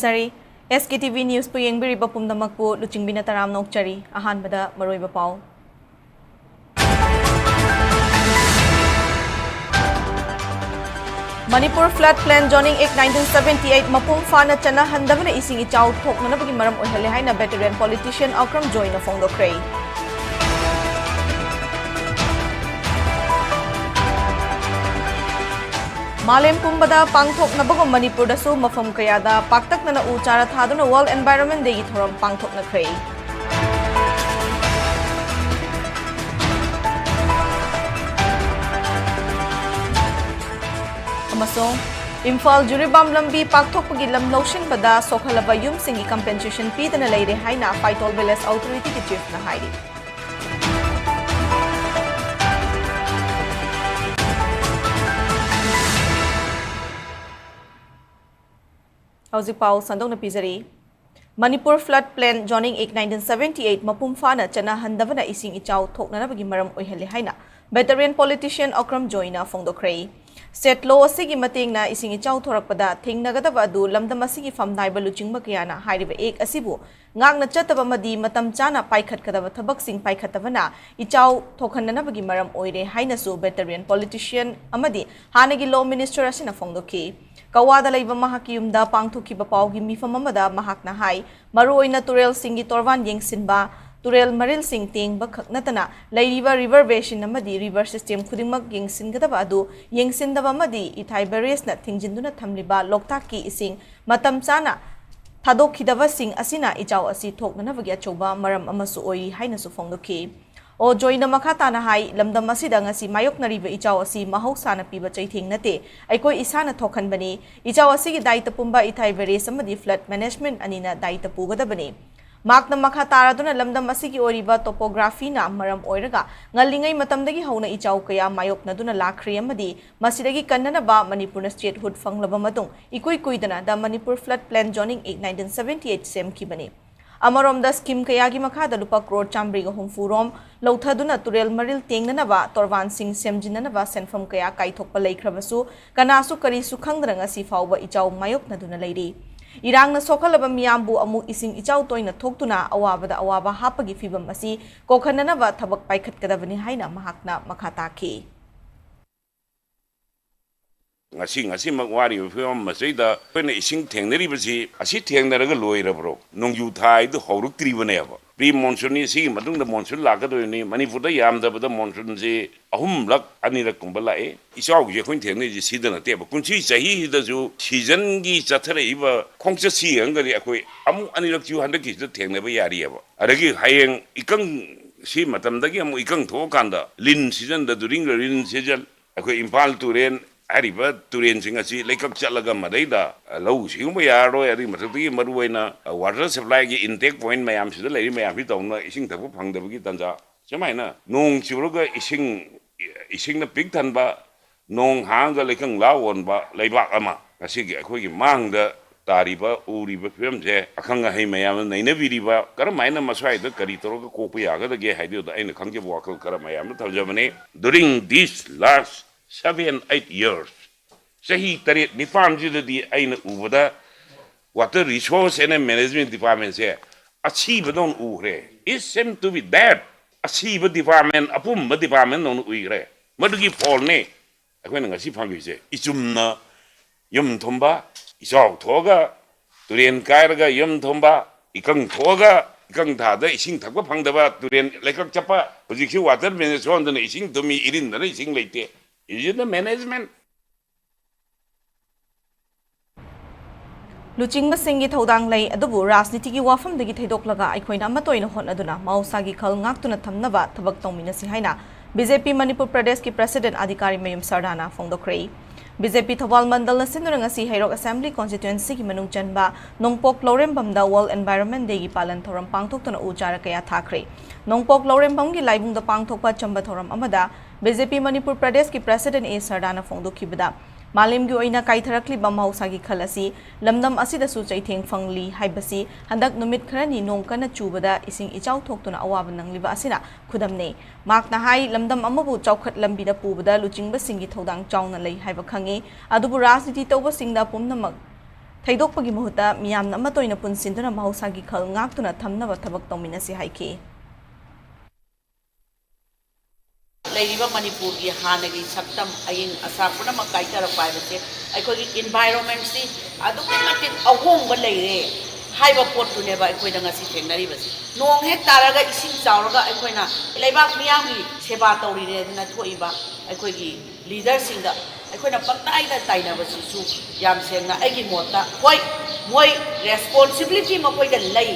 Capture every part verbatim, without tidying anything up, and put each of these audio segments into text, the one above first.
Sri, S K T V News ꯄꯨ ꯌꯦꯡꯕꯤꯔꯤꯕ ꯄꯨꯝꯅꯃꯛꯄꯨ ꯂꯨꯆꯤꯡꯕꯤꯅ ꯇꯔꯥꯝꯅ ꯑꯣꯛꯆꯔꯤ꯫ ꯑꯍꯥꯟꯕꯗ ꯃꯔꯨꯑꯣꯏꯕ ꯄꯥꯎ꯫ Manipur Flood Plain Zoning Act nineteen seventy eight ꯃꯄꯨꯡ ꯐꯥꯅ ꯆꯠꯅꯍꯟꯗꯕꯅ ꯏꯁꯤꯡ ꯏꯆꯥꯎ ꯊꯣꯛꯅꯅꯕꯒꯤ ꯃꯔꯝ ꯑꯣꯏꯍꯜꯂꯦ ꯍꯥꯏꯅ veteran politician ꯑꯀ꯭ꯔꯝ ꯖꯣꯏꯅ ꯐꯣꯡꯗꯣꯛꯈ꯭ꯔꯦ꯫ ꯃꯥꯂꯦꯝ ꯄꯨꯝꯕꯗ ꯄꯥꯡꯊꯣꯛꯅꯕꯒꯨꯝ ꯃꯅꯤꯄꯨꯔꯗꯁꯨ ꯃꯐꯝ ꯀꯌꯥꯗ ꯄꯥꯛꯇꯛꯅꯅ ꯎ ꯆꯥꯔꯥ ꯊꯥꯗꯨꯅ World Environment Dayꯒꯤ ꯊꯧꯔꯝ ꯄꯥꯡꯊꯣꯛꯅꯈ꯭ꯔꯦ꯫ ꯑꯃꯁꯨꯡ ꯏꯝꯐꯥꯜ ꯖꯤꯔꯤꯕꯥꯝ ꯂꯝꯕꯤ ꯄꯥꯛꯊꯣꯛꯄꯒꯤ ꯂꯝ ꯂꯧꯁꯤꯟꯕꯗ ꯁꯣꯛꯍꯜꯂꯕ ꯌꯨꯝꯁꯤꯡꯒꯤ compensation ꯄꯤꯗꯅ ꯂꯩꯔꯦ ꯍꯥꯏꯅ ꯐꯥꯏꯇꯣꯜ Village Authorityꯒꯤ chiefꯅ ꯍꯥꯏꯔꯤ꯫ ꯍꯧꯖꯤꯛ ꯄꯥꯎ ꯁꯟꯗꯣꯛꯅ ꯄꯤꯖꯔꯤ꯫ Manipur Flood Plain Zoning Act nineteen seventy eight ꯃꯄꯨꯡ ꯐꯥꯅ ꯆꯠꯅꯍꯟꯗꯕꯅ ꯏꯁꯤꯡ ꯏꯆꯥꯎ ꯊꯣꯛꯅꯅꯕꯒꯤ ꯃꯔꯝ ꯑꯣꯏꯍꯜꯂꯦ ꯍꯥꯏꯅ veteran politician Akram ꯖꯣꯏꯅ ꯐꯣꯡꯗꯣꯛꯈ꯭ꯔꯦ꯫ State law ꯑꯁꯤꯒꯤ ꯃꯇꯦꯡꯅ ꯏꯁꯤꯡ ꯏꯆꯥꯎ ꯊꯣꯔꯛꯄꯗ ꯊꯦꯡꯅꯒꯗꯕ ꯑꯗꯨ ꯂꯝꯗꯝ ꯑꯁꯤꯒꯤ ꯐꯝꯅꯥꯏꯕ ꯂꯨꯆꯤꯡꯕ ꯀꯌꯥꯅ ꯍꯥꯏꯔꯤꯕ Act ꯑꯁꯤꯕꯨ ꯉꯥꯛꯅ ꯆꯠꯇꯕ ꯑꯃꯗꯤ ꯃꯇꯝ ꯆꯥꯅ ꯄꯥꯏꯈꯠꯀꯗꯕ ꯊꯕꯛꯁꯤꯡ ꯄꯥꯏꯈꯠꯇꯕꯅ ꯏꯆꯥꯎ ꯊꯣꯛꯍꯟꯅꯅꯕꯒꯤ ꯃꯔꯝ ꯑꯣꯏꯔꯦ ꯍꯥꯏꯅꯁꯨ veteran politician ꯑꯃꯗꯤ ꯍꯥꯟꯅꯒꯤ law minister ꯑꯁꯤꯅ ꯐꯣꯡꯗꯣꯛꯈꯤ꯫ ꯀꯋꯥꯗ ꯂꯩꯕ ꯃꯍꯥꯛꯀꯤ ꯌꯨꯝꯗ ꯄꯥꯡꯊꯣꯛꯈꯤꯕ ꯄꯥꯎꯒꯤ ꯃꯤꯐꯝ ꯑꯃꯗ ꯃꯍꯥꯛꯅ ꯍꯥꯏ, ꯃꯔꯨꯑꯣꯏꯅ ꯇꯨꯔꯦꯜꯁꯤꯡꯒꯤ ꯇꯣꯔꯕꯥꯟ ꯌꯦꯡꯁꯤꯟꯕ, ꯇꯨꯔꯦꯜ ꯃꯔꯤꯜꯁꯤꯡ ꯇꯦꯡꯕ ꯈꯛ ꯅꯠꯇꯅ ꯂꯩꯔꯤꯕ river basin ꯑꯃꯗꯤ river system ꯈꯨꯗꯤꯡꯃꯛ ꯌꯦꯡꯁꯤꯟꯒꯗꯕ ꯑꯗꯨ ꯌꯦꯡꯁꯤꯟꯗꯕ ꯑꯃꯗꯤ ꯏꯊꯥꯏ barrageꯅ ꯊꯤꯡꯖꯤꯟꯗꯨꯅ ꯊꯝꯂꯤꯕ ꯂꯣꯛꯇꯥꯛꯀꯤ ꯏꯁꯤꯡ ꯃꯇꯝ ꯆꯥꯅ ꯊꯥꯗꯣꯛꯈꯤꯗꯕꯁꯤꯡ ꯑꯁꯤꯅ ꯏꯆꯥꯎ ꯑꯁꯤ ꯊꯣꯛꯅꯅꯕꯒꯤ ꯑꯆꯧꯕ ꯃꯔꯝ ꯑꯃꯁꯨ ꯑꯣꯏꯔꯤ ꯍꯥꯏꯅꯁꯨ ꯐꯣꯡꯗꯣꯛꯈꯤ꯫ ꯑꯣ ꯖꯣꯏꯅ ꯃꯈꯥ ꯇꯥꯅ ꯍꯥꯏ, ꯂꯝꯗꯝ ꯑꯁꯤꯗ ꯉꯁꯤ ꯃꯥꯌꯣꯛꯅꯔꯤꯕ ꯏꯆꯥꯎ ꯑꯁꯤ ꯃꯍꯧꯁꯥꯅ ꯄꯤꯕ ꯆꯩꯊꯦꯡ ꯅꯠꯇꯦ, ꯑꯩꯈꯣꯏ ꯏꯁꯥꯅ ꯊꯣꯛꯍꯟꯕꯅꯤ꯫ ꯏꯆꯥꯎ ꯑꯁꯤꯒꯤ ꯗꯥꯏꯇ ꯄꯨꯝꯕ ꯏꯊꯥꯏ barrage ꯑꯃꯗꯤ flood management ꯑꯅꯤꯅ ꯗꯥꯏꯇ ꯄꯨꯒꯗꯕꯅꯤ꯫ ꯃꯍꯥꯛꯅ ꯃꯈꯥ ꯇꯥꯔꯗꯨꯅ ꯂꯝꯗꯝ ꯑꯁꯤꯒꯤ ꯑꯣꯏꯔꯤꯕ topographyꯅ ꯃꯔꯝ ꯑꯣꯏꯔꯒ ꯉꯜꯂꯤꯉꯩ ꯃꯇꯝꯗꯒꯤ ꯍꯧꯅ ꯏꯆꯥꯎ ꯀꯌꯥ ꯃꯥꯌꯣꯛꯅꯗꯨꯅ ꯂꯥꯛꯈ꯭ꯔꯦ ꯑꯃꯗꯤ ꯃꯁꯤꯗꯒꯤ ꯀꯟꯅꯅꯕ ꯃꯅꯤꯄꯨꯔꯅ statehood ꯐꯪꯂꯕ ꯃꯇꯨꯡ ꯏꯀꯨꯏ ꯀꯨꯏꯗꯅ the Manipur Flood Plain Zoning Act nineteen seventy eight ꯁꯦꯝꯈꯤꯕꯅꯤ꯫ ꯑꯃꯔꯣꯝꯗ scheme ꯀꯌꯥꯒꯤ ꯃꯈꯥꯗ ꯂꯨꯄꯥ ꯀ꯭ꯔꯣꯔ ꯆꯥꯃꯔꯤꯒ ꯍꯨꯝꯐꯨ ꯔꯣꯝ ꯂꯧꯊꯗꯨꯅ ꯇꯨꯔꯦꯜ ꯃꯔꯤꯜ ꯇꯦꯡꯅꯅꯕ, ꯇꯣꯔꯕꯥꯟꯁꯤꯡ ꯁꯦꯝꯖꯤꯟꯅꯅꯕ ꯁꯦꯟꯐꯝ ꯀꯌꯥ ꯀꯥꯏꯊꯣꯛꯄ ꯂꯩꯈ꯭ꯔꯕꯁꯨ ꯀꯅꯥꯁꯨ ꯀꯔꯤꯁꯨ ꯈꯪꯗꯅ ꯉꯁꯤ ꯐꯥꯎꯕ ꯏꯆꯥꯎ ꯃꯥꯌꯣꯛꯅꯗꯨꯅ ꯂꯩꯔꯤ꯫ ꯏꯔꯥꯡꯅ ꯁꯣꯛꯍꯜꯂꯕ ꯃꯤꯌꯥꯝꯕꯨ ꯑꯃꯨꯛ ꯏꯁꯤꯡ ꯏꯆꯥꯎ ꯇꯣꯏꯅ ꯊꯣꯛꯇꯨꯅ ꯑꯋꯥꯕꯗ ꯑꯋꯥꯕ ꯍꯥꯞꯄꯒꯤ ꯐꯤꯚꯝ ꯑꯁꯤ ꯀꯣꯛꯍꯟꯅꯅꯕ ꯊꯕꯛ ꯄꯥꯏꯈꯠꯀꯗꯕꯅꯤ ꯍꯥꯏꯅ ꯃꯍꯥꯛꯅ ꯃꯈꯥ ꯇꯥꯈꯤ꯫ ꯉꯁꯤ, ꯉꯁꯤꯃꯛ ꯋꯥꯔꯤꯕ ꯐꯤꯕꯝ ꯑꯁꯤꯗ ꯑꯩꯈꯣꯏꯅ ꯏꯁꯤꯡ ꯊꯦꯡꯅꯔꯤꯕꯁꯤ, ꯑꯁꯤ ꯊꯦꯡꯅꯔꯒ ꯂꯣꯏꯔꯕ꯭ꯔꯣ? ꯅꯣꯡꯖꯨ ꯊꯥ ꯍꯥꯏꯗꯨ ꯍꯧꯔꯛꯇ꯭ꯔꯤꯕꯅꯦꯕ꯫ ꯄ꯭ꯔꯤ ꯃꯣꯟꯁꯨꯟꯅꯤ, ꯁꯤꯒꯤ ꯃꯇꯨꯡꯗ ꯃꯣꯟꯁꯨꯟ ꯂꯥꯛꯀꯗꯣꯏꯅꯤ꯫ ꯃꯅꯤꯄꯨꯔꯗ ꯌꯥꯝꯗꯕꯗ ꯃꯣꯟꯁꯨꯟꯁꯤ ꯑꯍꯨꯝꯂꯛ, ꯑꯅꯤꯔꯛ ꯀꯨꯝꯕ ꯂꯥꯛꯑꯦ꯫ ꯏꯆꯥꯎꯁꯦ ꯑꯩꯈꯣꯏꯅ ꯊꯦꯡꯅꯔꯤꯁꯦ ꯁꯤꯗ ꯅꯠꯇꯦꯕ꯫ ꯀꯨꯝꯁꯤ ꯆꯍꯤꯁꯤꯗꯁꯨ ꯁꯤꯖꯟꯒꯤ ꯆꯠꯊꯔꯛꯏꯕ ꯈꯣꯡꯆꯠꯁꯤ ꯌꯦꯡꯉꯒꯗꯤ ꯑꯩꯈꯣꯏ ꯑꯃꯨꯛ ꯑꯅꯤꯔꯛꯁꯨ ꯍꯟꯗꯛꯀꯤꯁꯤꯗ ꯊꯦꯡꯅꯕ ꯌꯥꯔꯤꯑꯕ꯫ ꯑꯗꯒꯤ ꯍꯌꯦꯡ ꯏꯀꯪ, ꯁꯤ ꯃꯇꯝꯗꯒꯤ ꯑꯃꯨꯛ ꯏꯀꯪ ꯊꯣꯛꯑꯀꯥꯟꯗ ꯂꯤꯟ ꯁꯤꯖꯟꯗ, during the rain season, ꯑꯩꯈꯣꯏ ꯏꯝꯐꯥꯜ ꯇꯨꯔꯦꯜ ꯍꯥꯏꯔꯤꯕ ꯇꯨꯔꯦꯜꯁꯤꯡ ꯑꯁꯤ ꯂꯩꯀꯛ ꯆꯠꯂꯒ ꯃꯗꯩꯗ ꯂꯧꯎ ꯁꯤꯡꯎꯕ ꯌꯥꯔꯔꯣꯏ꯫ ꯑꯗꯨꯒꯤ ꯃꯊꯛꯇꯒꯤ ꯃꯔꯨꯑꯣꯏꯅ water supplyꯒꯤ intake point ꯃꯌꯥꯝꯁꯤꯗ ꯂꯩꯔꯤ ꯃꯌꯥꯝꯁꯤ ꯇꯧꯅ ꯏꯁꯤꯡ ꯊꯛꯄ ꯐꯪꯗꯕꯒꯤ ꯇꯥꯟꯖꯥ꯫ ꯁꯨꯃꯥꯏꯅ ꯅꯣꯡ ꯆꯨꯔꯒ ꯏꯁꯤꯡ, ꯏꯁꯤꯡꯅ ꯄꯤꯛ ꯊꯟꯕ, ꯅꯣꯡ ꯍꯥꯡꯉꯒ ꯂꯩꯀꯪ ꯂꯥ ꯑꯣꯟꯕ ꯂꯩꯕꯥꯛ ꯑꯃ ꯉꯁꯤꯒꯤ ꯑꯩꯈꯣꯏꯒꯤ ꯃꯥꯡꯗ ꯇꯥꯔꯤꯕ, ꯎꯔꯤꯕ ꯐꯤꯕꯝꯁꯦ ꯑꯈꯪ ꯑꯍꯩ ꯃꯌꯥꯝꯅ ꯅꯩꯅꯕꯤꯔꯤꯕ, ꯀꯔꯝ ꯍꯥꯏꯅ ꯃꯁ꯭ꯋꯥꯏꯗ ꯀꯔꯤ ꯇꯧꯔꯒ ꯀꯣꯛꯄ ꯌꯥꯒꯗꯒꯦ ꯍꯥꯏꯕꯗꯨꯗ ꯑꯩꯅ ꯈꯪꯖꯕ ꯋꯥꯈꯜ ꯈꯔ ꯃꯌꯥꯝꯗ ꯊꯝꯖꯕꯅꯤ꯫ During these last seven, eight years, ꯆꯍꯤ ꯇꯔꯦꯠ ꯅꯤꯄꯥꯟꯁꯤꯗꯗꯤ ꯑꯩꯅ ꯎꯕꯗ Water Resource and Management Departmentꯁꯦ ꯑꯁꯤꯕꯗꯧꯅ ꯎꯈ꯭ꯔꯦ꯫ It seemed to be dead. ꯑꯁꯤꯕ department, ꯑꯄꯨꯝꯕ departmentꯗꯧꯅ ꯎꯏꯈ꯭ꯔꯦ꯫ ꯃꯗꯨꯒꯤ ꯐꯣꯜꯅꯦ ꯑꯩꯈꯣꯏꯅ ꯉꯁꯤ ꯐꯪꯉꯤꯁꯦ꯫ ꯏꯆꯨꯝꯅ ꯌꯨꯝ ꯊꯨꯝꯕ, ꯏꯆꯥꯎ ꯊꯣꯛꯑꯒ ꯇꯨꯔꯦꯟ ꯀꯥꯏꯔꯒ ꯌꯨꯝ ꯊꯨꯝꯕ, ꯏꯀꯪ ꯊꯣꯛꯑꯒ ꯏꯀꯪ ꯊꯥꯗ ꯏꯁꯤꯡ ꯊꯛꯄ ꯐꯪꯗꯕ, ꯇꯨꯔꯦꯟ ꯂꯩꯀꯛ ꯆꯠꯄ, ꯍꯧꯖꯤꯛꯁꯤ water management ꯁꯣꯝꯗꯅ ꯏꯁꯤꯡ ꯊꯨꯝꯃꯤ, ꯏꯔꯤꯟꯗꯅ ꯏꯁꯤꯡ ꯂꯩꯇꯦ꯫ Is it the management? ꯂꯨꯆꯤꯡꯕꯁꯤꯡꯒꯤ ꯊꯧꯗꯥꯡ ꯂꯩ, ꯑꯗꯨꯕꯨ ꯔꯥꯖꯅꯤꯇꯤꯒꯤ ꯋꯥꯐꯝꯗꯒꯤ ꯊꯩꯗꯣꯛꯂꯒ ꯑꯩꯈꯣꯏꯅ ꯑꯃꯠꯇ ꯑꯣꯏꯅ ꯍꯣꯠꯅꯗꯨꯅ ꯃꯍꯧꯁꯥꯒꯤ ꯈꯜ ꯉꯥꯛꯇꯨꯅ ꯊꯝꯅꯕ ꯊꯕꯛ ꯇꯧꯃꯤꯟꯅꯁꯤ ꯍꯥꯏꯅ ꯕꯤ ꯖꯦ ꯄꯤ ꯃꯅꯤꯄꯨꯔ ꯄ꯭ꯔꯗꯦꯁꯀꯤ ꯄ꯭ꯔꯁꯤꯗꯦꯟ ꯑꯙꯤꯀꯥꯔꯤ ꯃꯌꯨꯝ ꯁꯔꯗꯥꯅ ꯐꯣꯡꯗꯣꯛꯈ꯭ꯔꯦ꯫ ꯕꯤ ꯖꯦ ꯄꯤ ꯊꯧꯕꯥꯜ ꯃꯟꯗꯜꯅ ꯁꯤꯟꯗꯨꯅ ꯉꯁꯤ ꯍꯩꯔꯣꯛ ꯑꯦꯁꯦꯝꯕ꯭ꯂꯤ ꯀꯣꯟꯁꯇꯤꯇ꯭ꯋꯦꯟꯁꯤꯒꯤ ꯃꯅꯨꯡ ꯆꯟꯕ ꯅꯣꯡꯄꯣꯛ ꯂꯧꯔꯦꯝꯕꯝꯗ World Environment Dayꯒꯤ ꯄꯥꯂꯟ ꯊꯧꯔꯝ ꯄꯥꯡꯊꯣꯛꯇꯨꯅ ꯎ ꯆꯥꯔ ꯀꯌꯥ ꯊꯥꯈ꯭ꯔꯦ꯫ ꯅꯣꯡꯄꯣꯛ ꯂꯧꯔꯦꯝꯕꯝꯒꯤ ꯂꯥꯏꯕꯨꯡꯗ ꯄꯥꯡꯊꯣꯛꯄ ꯆꯝꯕ ꯊꯧꯔꯝ ꯑꯃꯗ ꯕꯤ ꯖꯦ ꯄꯤ ꯃꯅꯤꯄꯨꯔ ꯄ꯭ꯔꯗꯦꯁꯀꯤ ꯄ꯭ꯔꯁꯤꯗꯦꯟ ꯑꯦ ꯁꯔꯗꯥꯅ ꯐꯣꯡꯗꯣꯛꯈꯤꯕꯗ, ꯃꯥꯂꯦꯝꯒꯤ ꯑꯣꯏꯅ ꯀꯥꯏꯊꯔꯛꯂꯤꯕ ꯃꯍꯧꯁꯥꯒꯤ ꯈꯜ ꯑꯁꯤ ꯂꯝꯗꯝ ꯑꯁꯤꯗꯁꯨ ꯆꯩꯊꯦꯡ ꯐꯪꯂꯤ ꯍꯥꯏꯕꯁꯤ ꯍꯟꯗꯛ ꯅꯨꯃꯤꯠ ꯈꯔꯅꯤ ꯅꯣꯡ ꯀꯟꯅ ꯆꯨꯕꯗ ꯏꯁꯤꯡ ꯏꯆꯥꯎ ꯊꯣꯛꯇꯨꯅ ꯑꯋꯥꯕ ꯅꯪꯂꯤꯕ ꯑꯁꯤꯅ ꯈꯨꯗꯝꯅꯤ꯫ ꯃꯍꯥꯛꯅ ꯍꯥꯏ, ꯂꯝꯗꯝ ꯑꯃꯕꯨ ꯆꯥꯎꯈꯠ ꯂꯝꯕꯤꯗ ꯄꯨꯕꯗ ꯂꯨꯆꯤꯡꯕꯁꯤꯡꯒꯤ ꯊꯧꯗꯥꯡ ꯆꯥꯎꯅ ꯂꯩ ꯍꯥꯏꯕ ꯈꯪꯏ, ꯑꯗꯨꯕꯨ ꯔꯥꯖꯅꯤꯇꯤ ꯇꯧꯕꯁꯤꯡꯗ ꯄꯨꯝꯅꯃꯛ ꯊꯩꯗꯣꯛꯄꯒꯤ ꯃꯍꯨꯠꯇ ꯃꯤꯌꯥꯝꯅ ꯑꯃꯠꯇ ꯑꯣꯏꯅ ꯄꯨꯟꯁꯤꯟꯗꯨꯅ ꯃꯍꯧꯁꯥꯒꯤ ꯈꯜ ꯉꯥꯛꯇꯨꯅ ꯊꯝꯅꯕ ꯊꯕꯛ ꯇꯧꯃꯤꯟꯅꯁꯤ ꯍꯥꯏꯈꯤ꯫ ꯂꯩꯔꯤꯕ ꯃꯅꯤꯄꯨꯔꯒꯤ ꯍꯥꯟꯅꯒꯤ ꯁꯛꯇꯝ ꯑꯏꯪ ꯑꯁꯥ ꯄꯨꯝꯅꯃꯛ ꯀꯥꯏꯊꯔꯛꯄ ꯍꯥꯏꯕꯁꯦ ꯑꯩꯈꯣꯏꯒꯤ ꯏꯟꯚꯥꯏꯔꯣꯟꯃꯦꯟꯁꯤ ꯑꯗꯨꯛꯀꯤ ꯃꯇꯤꯛ ꯑꯍꯣꯡꯕ ꯂꯩꯔꯦ ꯍꯥꯏꯕ ꯄꯣꯠꯇꯨꯅꯦꯕ ꯑꯩꯈꯣꯏꯗ ꯉꯁꯤ ꯊꯦꯡꯅꯔꯤꯕꯁꯤ꯫ ꯅꯣꯡ ꯍꯦꯛ ꯇꯥꯔꯒ ꯏꯁꯤꯡ ꯆꯥꯎꯔꯒ ꯑꯩꯈꯣꯏꯅ ꯂꯩꯕꯥꯛ ꯃꯤꯌꯥꯝꯒꯤ ꯁꯦꯕꯥ ꯇꯧꯔꯤꯅꯦ ꯑꯗꯨꯅ ꯊꯣꯛꯏꯕ ꯑꯩꯈꯣꯏꯒꯤ ꯂꯤꯗꯔꯁꯤꯡꯗ ꯑꯩꯈꯣꯏꯅ ꯄꯪꯇꯥꯏꯗ ꯇꯥꯏꯅꯕꯁꯤꯁꯨ ꯌꯥꯝ ꯁꯦꯡꯅ ꯑꯩꯒꯤ ꯃꯣꯠꯇ ꯍꯣꯏ, ꯃꯣꯏ ꯔꯦꯁꯄꯣꯟꯁꯤꯕꯤꯂꯤꯇꯤ ꯃꯈꯣꯏꯗ ꯂꯩ꯫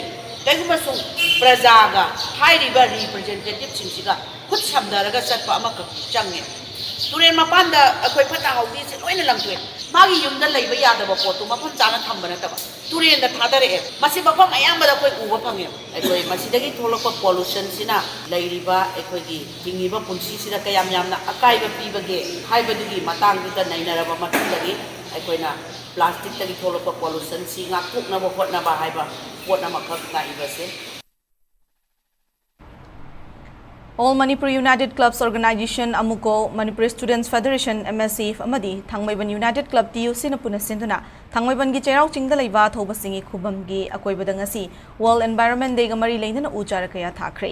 ꯀꯩꯒꯨꯝꯕ ꯁꯨꯝ ꯄ꯭ꯔꯖꯥꯒ ꯍꯥꯏꯔꯤꯕ ꯔꯤꯄ꯭ꯔꯖꯦꯟꯇꯦꯇꯤꯚꯁꯤꯡꯁꯤꯒ ꯈꯨꯠ ꯁꯝꯅꯔꯒ ꯆꯠꯄ ꯑꯃꯈꯛ ꯆꯪꯉꯦ꯫ ꯇꯨꯔꯦꯜ ꯃꯄꯥꯟꯗ ꯑꯩꯈꯣꯏ ꯐꯠꯇ ꯍꯥꯎꯗꯤꯁꯦ ꯂꯣꯏꯅ ꯂꯪꯊꯣꯛꯑꯦ꯫ ꯃꯥꯒꯤ ꯌꯨꯝꯗ ꯂꯩꯕ ꯌꯥꯗꯕ ꯄꯣꯠꯇꯣ ꯃꯐꯝ ꯆꯥꯅ ꯊꯝꯕ ꯅꯠꯇꯕ ꯇꯨꯔꯦꯜꯗ ꯊꯥꯗꯔꯛꯑꯦ꯫ ꯃꯁꯤ ꯃꯐꯝ ꯑꯌꯥꯝꯕꯗ ꯑꯩꯈꯣꯏ ꯎꯕ ꯐꯪꯉꯦꯕ꯫ ꯑꯩꯈꯣꯏ ꯃꯁꯤꯗꯒꯤ ꯊꯣꯛꯂꯛꯄ ꯄꯣꯂꯨꯁꯟꯁꯤꯅ ꯂꯩꯔꯤꯕ ꯑꯩꯈꯣꯏꯒꯤ ꯍꯤꯡꯉꯤꯕ ꯄꯨꯟꯁꯤꯁꯤꯗ ꯀꯌꯥꯝ ꯌꯥꯝꯅ ꯑꯀꯥꯏꯕ ꯄꯤꯕꯒꯦ ꯍꯥꯏꯕꯗꯨꯒꯤ ꯃꯇꯥꯡꯗꯨꯗ ꯅꯩꯅꯔꯕ ꯃꯇꯨꯡꯗꯒꯤ ꯑꯩꯈꯣꯏꯅ ꯄ꯭ꯂꯥꯁꯇꯤꯛꯇꯒꯤ ꯊꯣꯛꯂꯛꯄ ꯄꯣꯂꯨꯁꯟꯁꯤ ꯉꯥꯛꯊꯣꯛꯅꯕ ꯍꯣꯠꯅꯕ ꯍꯥꯏꯕ ꯄꯣꯠ ꯑꯃꯈꯛ ꯂꯥꯛꯏꯕꯁꯦ꯫ All Manipur United Clubs Organization, ꯑꯃꯨꯀꯣ, Manipur Students Federation, M S F, ꯑꯃꯗꯤ ꯊꯥꯡꯃꯩꯕꯟ United Club, T U C ꯅ ꯄꯨꯟꯅ ꯁꯤꯟꯗꯨꯅ ꯊꯥꯡꯃꯩꯕꯟꯒꯤ ꯆꯩꯔꯥꯎ ꯆꯤꯡꯗ ꯂꯩꯕ ꯊꯧꯕꯁꯤꯡꯒꯤ ꯈꯨꯕꯝꯒꯤ ꯑꯀꯣꯏꯕꯗ ꯉꯁꯤ World Environment Day ꯒ ꯃꯔꯤ ꯂꯩꯅꯅ ꯎ ꯆꯥꯔ ꯀꯌꯥ ꯊꯥꯈ꯭ꯔꯦ꯫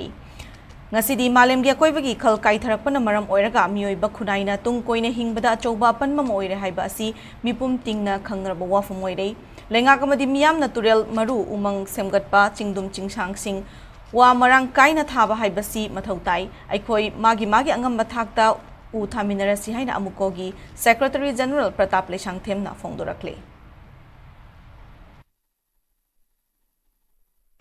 ꯉꯁꯤꯗꯤ ꯃꯥꯂꯦꯝꯒꯤ ꯑꯀꯣꯏꯕꯒꯤ ꯈꯜ ꯀꯥꯏꯊꯔꯛꯄꯅ ꯃꯔꯝ ꯑꯣꯏꯔꯒ ꯃꯤꯑꯣꯏꯕ ꯈꯨꯟꯅꯥꯏꯅ ꯇꯨꯡ ꯀꯣꯏꯅ ꯍꯤꯡꯕꯗ ꯑꯆꯧꯕ ꯑꯄꯟꯕ ꯑꯃ ꯑꯣꯏꯔꯦ ꯍꯥꯏꯕ ꯑꯁꯤ ꯃꯤꯄꯨꯝ ꯇꯤꯡꯅ ꯈꯪꯅꯔꯕ ꯋꯥꯐꯝ ꯑꯣꯏꯔꯦ꯫ ꯂꯩꯉꯥꯛ ꯑꯃꯗꯤ ꯃꯤꯌꯥꯝꯅ ꯇꯨꯔꯦꯜ ꯃꯔꯨ, ꯎꯃꯪ ꯁꯦꯝꯒꯠꯄ, ꯆꯤꯡꯗꯨꯝ ꯆꯤꯡꯁꯥꯡꯁꯤꯡ, ꯋꯥ ꯃꯔꯥꯡ ꯀꯥꯏꯅ ꯊꯥꯕ ꯍꯥꯏꯕꯁꯤ ꯃꯊꯧ ꯇꯥꯏ꯫ ꯑꯩꯈꯣꯏ ꯃꯥꯒꯤ ꯃꯥꯒꯤ ꯑꯉꯝꯕ ꯊꯥꯛꯇ ꯎ ꯊꯥꯃꯤꯟꯅꯔꯁꯤ ꯍꯥꯏꯅ ꯑꯃꯨꯀꯣꯒꯤ Secretary General ꯄ꯭ꯔꯇꯥꯞ ꯂꯩꯁꯥꯡꯊꯦꯝꯅ ꯐꯣꯡꯗꯣꯔꯛꯂꯤ꯫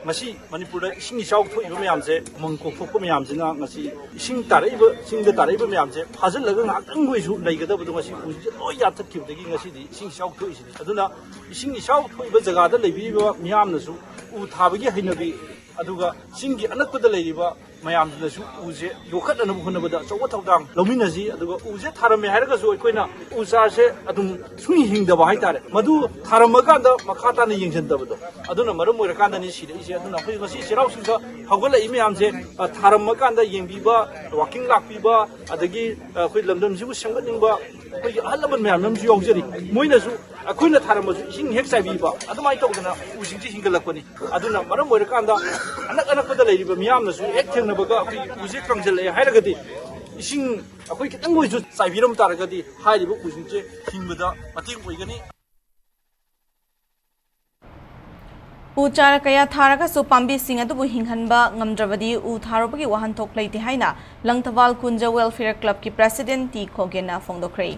ꯃꯁꯤ ꯃꯅꯤꯄꯨꯔꯗ ꯏꯁꯤꯡ ꯏꯆꯥꯎ ꯊꯣꯛꯏꯕ ꯃꯌꯥꯝꯁꯦ, ꯎꯃꯪ ꯀꯣꯛꯊꯣꯛꯄ ꯃꯌꯥꯝꯁꯤꯅ ꯉꯁꯤ ꯏꯁꯤꯡ ꯇꯥꯔꯛꯏꯕ, ꯆꯤꯡꯗ ꯇꯥꯔꯛꯏꯕ ꯃꯌꯥꯝꯁꯦ ꯐꯥꯖꯤꯜꯂꯒ ꯉꯥꯏꯍꯥꯛꯇꯪ ꯑꯣꯏꯁꯨ ꯂꯩꯒꯗꯕꯗꯣ ꯉꯁꯤ ꯎꯁꯤꯡꯁꯦ ꯂꯣꯏ ꯌꯥꯟꯊꯠꯈꯤꯕꯗꯒꯤ ꯉꯁꯤꯗꯤ ꯏꯁꯤꯡ ꯏꯆꯥꯎ ꯊꯣꯛꯏꯁꯤꯅꯤ꯫ ꯑꯗꯨꯅ ꯏꯁꯤꯡ ꯏꯆꯥꯎ ꯊꯣꯛꯏꯕ ꯖꯒꯥꯗ ꯂꯩꯕꯤꯔꯤꯕ ꯃꯤꯌꯥꯝꯅꯁꯨ ꯎ ꯊꯥꯕꯒꯤ ꯍꯩꯅꯕꯤ, ꯑꯗꯨꯒ ꯆꯤꯡꯒꯤ ꯑꯅꯛꯄꯗ ꯂꯩꯔꯤꯕ ꯃꯌꯥꯝꯁꯤꯅꯁꯨ ꯎꯁꯦ ꯌꯣꯛꯈꯠꯅꯅꯕ ꯍꯣꯠꯅꯕꯗ ꯑꯆꯧꯕ ꯊꯧꯗꯥꯡ ꯂꯧꯃꯤꯟꯅꯁꯤ꯫ ꯑꯗꯨꯒ ꯎꯁꯦ ꯊꯥꯔꯝꯃꯦ ꯍꯥꯏꯔꯒꯁꯨ ꯑꯩꯈꯣꯏꯅ ꯎ ꯆꯥꯔꯁꯦ ꯑꯗꯨꯝ ꯁꯨꯡꯍꯤꯡ ꯍꯤꯡꯗꯕ ꯍꯥꯏꯇꯥꯔꯦ, ꯃꯗꯨ ꯊꯥꯔꯝꯃꯀꯥꯟꯗ ꯃꯈꯥ ꯇꯥꯅ ꯌꯦꯡꯁꯤꯟꯗꯕꯗꯣ, ꯑꯗꯨꯅ ꯃꯔꯝ ꯑꯣꯏꯔꯀꯥꯟꯗꯅꯤ ꯁꯤꯔꯛꯏꯁꯦ꯫ ꯑꯗꯨꯅ ꯑꯩꯈꯣꯏ ꯉꯁꯤ ꯆꯩꯔꯥꯎ ꯆꯤꯡꯗ ꯍꯧꯒꯠꯂꯛꯏ ꯃꯌꯥꯝꯁꯦ, ꯑ, ꯊꯥꯔꯝꯃꯀꯥꯟꯗ ꯌꯦꯡꯕꯤꯕ, ꯋꯥꯀꯤꯡ ꯂꯥꯛꯄꯤꯕ, ꯑꯗꯒꯤ, ꯑ, ꯑꯩꯈꯣꯏ ꯂꯝꯗꯝꯁꯤꯕꯨ ꯁꯦꯝꯒꯠꯅꯤꯡꯕ ꯑꯩꯈꯣꯏꯒꯤ ꯑꯍꯜ ꯂꯃꯟ ꯃꯌꯥꯝ ꯑꯃꯁꯨ ꯌꯥꯎꯖꯔꯤ꯫ ꯃꯣꯏꯅꯁꯨ ꯑꯩꯈꯣꯏꯅ ꯊꯥꯔꯝꯕꯁꯨ ꯏꯁꯤꯡ ꯍꯦꯛ ꯆꯥꯏꯕꯤꯕ, ꯑꯗꯨꯃꯥꯏꯅ ꯇꯧꯗꯅ ꯎꯁꯤꯡꯁꯦ ꯍꯤꯡꯒꯠꯂꯛꯄꯅꯤ꯫ ꯑꯗꯨꯅ ꯃꯔꯝ ꯑꯣꯏꯔꯀꯥꯟꯗ ꯑꯅꯛ ꯑꯅꯛꯄꯗ ꯂꯩꯔꯤꯕ ꯃꯤꯌꯥꯝꯅꯁꯨ ꯍꯦꯛ ꯊꯦꯡꯅꯕꯒ ꯑꯩꯈꯣꯏꯒꯤ ꯎꯁꯦ ꯀꯪꯁꯤꯜꯂꯛꯑꯦ ꯍꯥꯏꯔꯒꯗꯤ ꯏꯁꯤꯡ ꯑꯩꯈꯣꯏ ꯈꯤꯇꯪ ꯑꯣꯏꯁꯨ ꯆꯥꯏꯕꯤꯔꯝ ꯇꯥꯔꯒꯗꯤ ꯍꯥꯏꯔꯤꯕ ꯎꯁꯤꯡꯁꯦ ꯍꯤꯡꯕꯗ ꯃꯇꯦꯡ ꯑꯣꯏꯒꯅꯤ꯫ ꯎ ꯆꯥꯔ ꯀꯌꯥ ꯊꯥꯔꯒꯁꯨ ꯄꯥꯝꯕꯤꯁꯤꯡ ꯑꯗꯨꯕꯨ ꯍꯤꯡꯍꯟꯕ ꯉꯝꯗ꯭ꯔꯕꯗꯤ ꯎ ꯊꯥꯔꯨꯕꯒꯤ ꯋꯥꯍꯟꯊꯣꯛ ꯂꯩꯇꯦ ꯍꯥꯏꯅ ꯂꯪꯊꯕꯥꯜ ꯀꯨꯟꯖ ꯋꯦꯜꯐꯤꯌꯔ ꯀ꯭ꯂꯕꯀꯤ ꯄ꯭ꯔꯦꯁꯤꯗꯦꯟꯠ ꯇꯤ ꯈꯣꯒꯦꯟꯅ ꯐꯣꯡꯗꯣꯛꯈ꯭ꯔꯦ꯫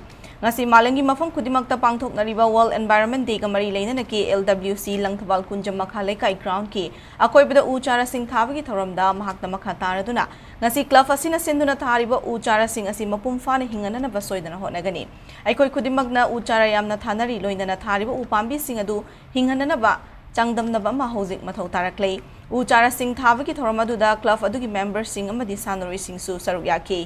ꯉꯁꯤ ꯃꯥꯂꯦꯝꯒꯤ ꯃꯐꯝ ꯈꯨꯗꯤꯡꯃꯛꯇ ꯄꯥꯡꯊꯣꯛꯅꯔꯤꯕ ꯋꯥꯔꯜꯗ ꯑꯦꯟꯚꯥꯏꯔꯣꯟꯃꯦꯟꯠ ꯗꯦꯒ ꯃꯔꯤ ꯂꯩꯅꯅ ꯀꯦ ꯑꯦꯜ ꯗꯕ꯭ꯂꯤꯎ ꯁꯤ ꯂꯪꯊꯕꯥꯜ ꯀꯨꯟꯖ ꯃꯈꯥ ꯂꯩꯀꯥꯏ ꯒ꯭ꯔꯥꯎꯟꯗꯀꯤ ꯑꯀꯣꯏꯕꯗ ꯎ ꯆꯥꯔꯥꯁꯤꯡ ꯊꯥꯕꯒꯤ ꯊꯧꯔꯝꯗ ꯃꯍꯥꯛꯅ ꯃꯈꯥ ꯇꯥꯔꯗꯨꯅ ꯉꯁꯤ ꯀ꯭ꯂꯕ ꯑꯁꯤꯅ ꯁꯤꯟꯗꯨꯅ ꯊꯥꯔꯤꯕ ꯎ ꯆꯥꯔꯥꯁꯤꯡ ꯑꯁꯤ ꯃꯄꯨꯡ ꯐꯥꯅ ꯍꯤꯡꯍꯟꯅꯅꯕ ꯁꯣꯏꯗꯅ ꯍꯣꯠꯅꯒꯅꯤ꯫ ꯑꯩꯈꯣꯏ ꯈꯨꯗꯤꯡꯃꯛꯅ ꯎ ꯆꯥꯔꯥ ꯌꯥꯝꯅ ꯊꯥꯅꯔꯤ, ꯂꯣꯏꯅꯅ ꯊꯥꯔꯤꯕ ꯎ ꯄꯥꯝꯕꯤꯁꯤꯡ ꯑꯗꯨ ꯍꯤꯡꯍꯟꯅꯅꯕ ꯆꯥꯡꯗꯝꯅꯕ ꯑꯃ ꯍꯧꯖꯤꯛ ꯃꯊꯧ ꯇꯥꯔꯛꯂꯦ꯫ ꯎ ꯆꯥꯔꯥꯁꯤꯡ ꯊꯥꯕꯒꯤ ꯊꯧꯔꯝ ꯑꯗꯨꯗ ꯀ꯭ꯂꯕ ꯑꯗꯨꯒꯤ ꯃꯦꯝꯕꯔꯁꯤꯡ ꯑꯃꯗꯤ ꯁꯥꯟꯅꯔꯣꯏꯁꯤꯡꯁꯨ ꯁꯔꯨꯛ ꯌꯥꯈꯤ꯫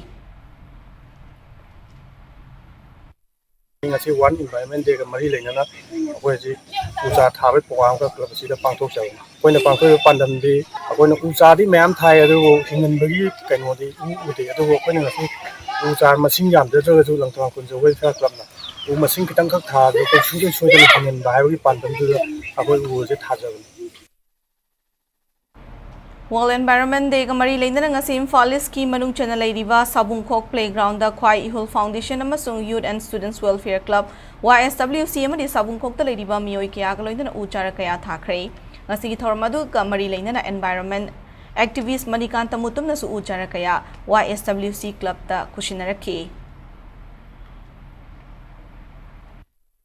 ꯉꯁꯤ ꯋꯥꯔꯜꯗ ꯏꯟꯚꯥꯏꯔꯣꯟꯃꯦꯟꯠ ꯗꯦꯒ ꯃꯔꯤ ꯂꯩꯅꯅ ꯑꯩꯈꯣꯏ ꯍꯧꯖꯤꯛ ꯎ ꯆꯥꯔ ꯊꯥꯕꯒꯤ ꯄ꯭ꯔꯣꯒ꯭ꯔꯥꯝ ꯑꯃꯈꯛ ꯀ꯭ꯂꯕ ꯑꯁꯤꯗ ꯄꯥꯡꯊꯣꯛꯆꯕꯅꯤ꯫ ꯑꯩꯈꯣꯏꯅ ꯄꯥꯡꯊꯣꯛꯏꯕ ꯄꯥꯟꯗꯝꯗꯤ ꯑꯩꯈꯣꯏꯅ ꯎ ꯆꯥꯔꯗꯤ ꯃꯌꯥꯝ ꯊꯥꯏ, ꯑꯗꯨꯕꯨ ꯍꯤꯡꯍꯟꯕꯒꯤ ꯀꯩꯅꯣꯗꯤ ꯎ ꯎꯗꯦ꯫ ꯑꯗꯨꯕꯨ ꯑꯩꯈꯣꯏꯅ ꯉꯁꯤ ꯎ ꯆꯥꯔ ꯃꯁꯤꯡ ꯌꯥꯝꯖꯗ꯭ꯔꯒꯁꯨ ꯂꯪꯊꯕꯥꯜ ꯀꯨꯟꯖ ꯋꯦꯜꯐꯤꯌꯔ ꯀ꯭ꯂꯕꯅ ꯎ ꯃꯁꯤꯡ ꯈꯤꯇꯪꯈꯛ ꯊꯥꯔꯒ ꯑꯩꯈꯣꯏ ꯁꯨꯡꯁꯣꯏ ꯁꯣꯏꯗꯅ ꯍꯤꯡꯍꯟꯕ ꯍꯥꯏꯕꯒꯤ ꯄꯥꯟꯗꯝꯗꯨꯗ ꯑꯩꯈꯣꯏ ꯎ ꯑꯁꯤ ꯊꯥꯖꯕꯅꯤ꯫ ꯋꯥꯔꯜꯗ ꯏꯟꯚꯥꯏꯔꯣꯟꯃꯦꯟꯠ ꯗꯦꯒ ꯃꯔꯤ ꯂꯩꯅꯅ ꯉꯁꯤ ꯏꯝꯐꯥꯜ ꯏꯁ꯭ꯠꯀꯤ ꯃꯅꯨꯡ ꯆꯟꯅ ꯂꯩꯔꯤꯕ ꯁꯥꯕꯨꯡꯈꯣꯛ ꯄ꯭ꯂꯦꯒ꯭ꯔꯥꯎꯟꯗ ꯈ꯭ꯋꯥꯏ ꯏꯍꯨꯜ ꯐꯥꯎꯟꯗꯦꯁꯟ ꯑꯃꯁꯨꯡ youth and students welfare club, Y S W C ꯑꯃꯗꯤ ꯁꯥꯕꯨꯡꯈꯣꯛꯇ ꯂꯩꯔꯤꯕ ꯃꯤꯑꯣꯏ ꯀꯌꯥꯒ ꯂꯣꯏꯅꯅ ꯎ ꯆꯥꯔꯥ ꯀꯌꯥ ꯊꯥꯈ꯭ꯔꯦ꯫ ꯉꯁꯤꯒꯤ ꯊꯧꯔꯝ ꯑꯗꯨꯒ ꯃꯔꯤ ꯂꯩꯅꯅ ꯏꯟꯚꯥꯏꯔꯣꯟꯃꯦꯟꯠ ꯑꯦꯛꯇꯤꯚꯤꯁ꯭ꯠ ꯃꯅꯤꯀꯥꯟꯇ ꯃꯨꯇꯨꯝꯅꯁꯨ ꯎ ꯆꯥꯔꯥ ꯀꯌꯥ ꯋꯥꯏ ꯑꯦꯁ ꯗꯕ꯭ꯂꯤꯎ ꯁꯤ ꯀ꯭ꯂꯕꯇ ꯈꯨꯠꯁꯤꯟꯅꯔꯛꯈꯤ꯫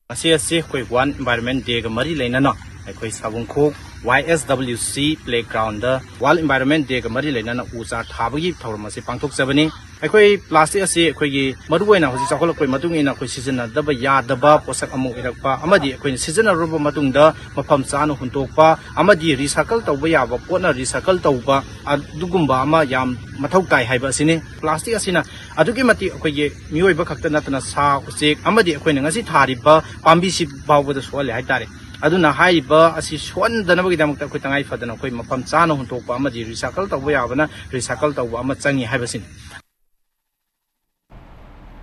ꯉꯁꯤ ꯑꯁꯤ ꯑꯩꯈꯣꯏ ꯋꯥꯔꯜꯗ ꯏꯟꯚꯥꯏꯔꯣꯟꯃꯦꯟꯠ ꯗꯦꯒ ꯃꯔꯤ ꯂꯩꯅꯅ ꯑꯩꯈꯣꯏ ꯁꯥꯕꯨꯡꯈꯣꯛ ꯋꯥꯏ ꯑꯦꯁ ꯗꯕ꯭ꯂꯤꯎ ꯁꯤ ꯄ꯭ꯂꯦꯒ꯭ꯔꯥꯎꯟꯗ ꯋꯥꯔꯜꯗ ꯏꯟꯚꯥꯏꯔꯣꯟꯃꯦꯟꯠ ꯗꯦꯒ ꯃꯔꯤ ꯂꯩꯅꯅ ꯎ ꯆꯥꯔ ꯊꯥꯕꯒꯤ ꯊꯧꯔꯝ ꯑꯁꯤ ꯄꯥꯡꯊꯣꯛꯆꯕꯅꯤ꯫ ꯑꯩꯈꯣꯏ ꯄ꯭ꯂꯥꯁꯇꯤꯛ ꯑꯁꯤ ꯑꯩꯈꯣꯏꯒꯤ ꯃꯔꯨꯑꯣꯏꯅ ꯍꯧꯖꯤꯛ ꯆꯥꯎꯈꯠꯂꯛꯄꯒꯤ ꯃꯇꯨꯡ ꯏꯟꯅ ꯑꯩꯈꯣꯏ ꯁꯤꯖꯤꯟꯅꯗꯕ ꯌꯥꯗꯕ ꯄꯣꯠꯁꯛ ꯑꯃ ꯑꯣꯏꯔꯛꯄ ꯑꯃꯗꯤ ꯑꯩꯈꯣꯏꯅ ꯁꯤꯖꯤꯟꯅꯔꯨꯔꯕ ꯃꯇꯨꯡꯗ ꯃꯐꯝ ꯆꯥꯅ ꯍꯨꯟꯗꯣꯛꯄ ꯑꯃꯗꯤ ꯔꯤꯁꯥꯏꯀꯜ ꯇꯧꯕ ꯌꯥꯕ ꯄꯣꯠꯅ ꯔꯤꯁꯥꯏꯀꯜ ꯇꯧꯕ ꯑꯗꯨꯒꯨꯝꯕ ꯑꯃ ꯌꯥꯝ ꯃꯊꯧ ꯇꯥꯏ ꯍꯥꯏꯕ ꯑꯁꯤꯅꯤ꯫ ꯄ꯭ꯂꯥꯁꯇꯤꯛ ꯑꯁꯤꯅ ꯑꯗꯨꯛꯀꯤ ꯃꯇꯤꯛ ꯑꯩꯈꯣꯏꯒꯤ ꯃꯤꯑꯣꯏꯕ ꯈꯛꯇ ꯅꯠꯇꯅ ꯁꯥ ꯎꯆꯦꯛ ꯑꯃꯗꯤ ꯑꯩꯈꯣꯏꯅ ꯉꯁꯤ ꯊꯥꯔꯤꯕ ꯄꯥꯝꯕꯤꯁꯤ ꯐꯥꯎꯕꯗ ꯁꯣꯛꯍꯜꯂꯦ ꯍꯥꯏꯇꯥꯔꯦ꯫ ꯑꯗꯨꯅ ꯍꯥꯏꯔꯤꯕ ꯑꯁꯤ ꯁꯣꯛꯍꯟꯗꯅꯕꯒꯤꯗꯃꯛꯇ ꯑꯩꯈꯣꯏ ꯇꯉꯥꯏ ꯐꯗꯅ ꯑꯩꯈꯣꯏ ꯃꯐꯝ ꯆꯥꯅ ꯍꯨꯟꯗꯣꯛꯄ ꯑꯃꯗꯤ ꯔꯤꯁꯥꯏꯀꯜ ꯇꯧꯕ ꯌꯥꯕꯅ ꯔꯤꯁꯥꯏꯀꯜ ꯇꯧꯕ ꯑꯃ ꯆꯪꯉꯤ ꯍꯥꯏꯕꯁꯤꯅꯤ꯫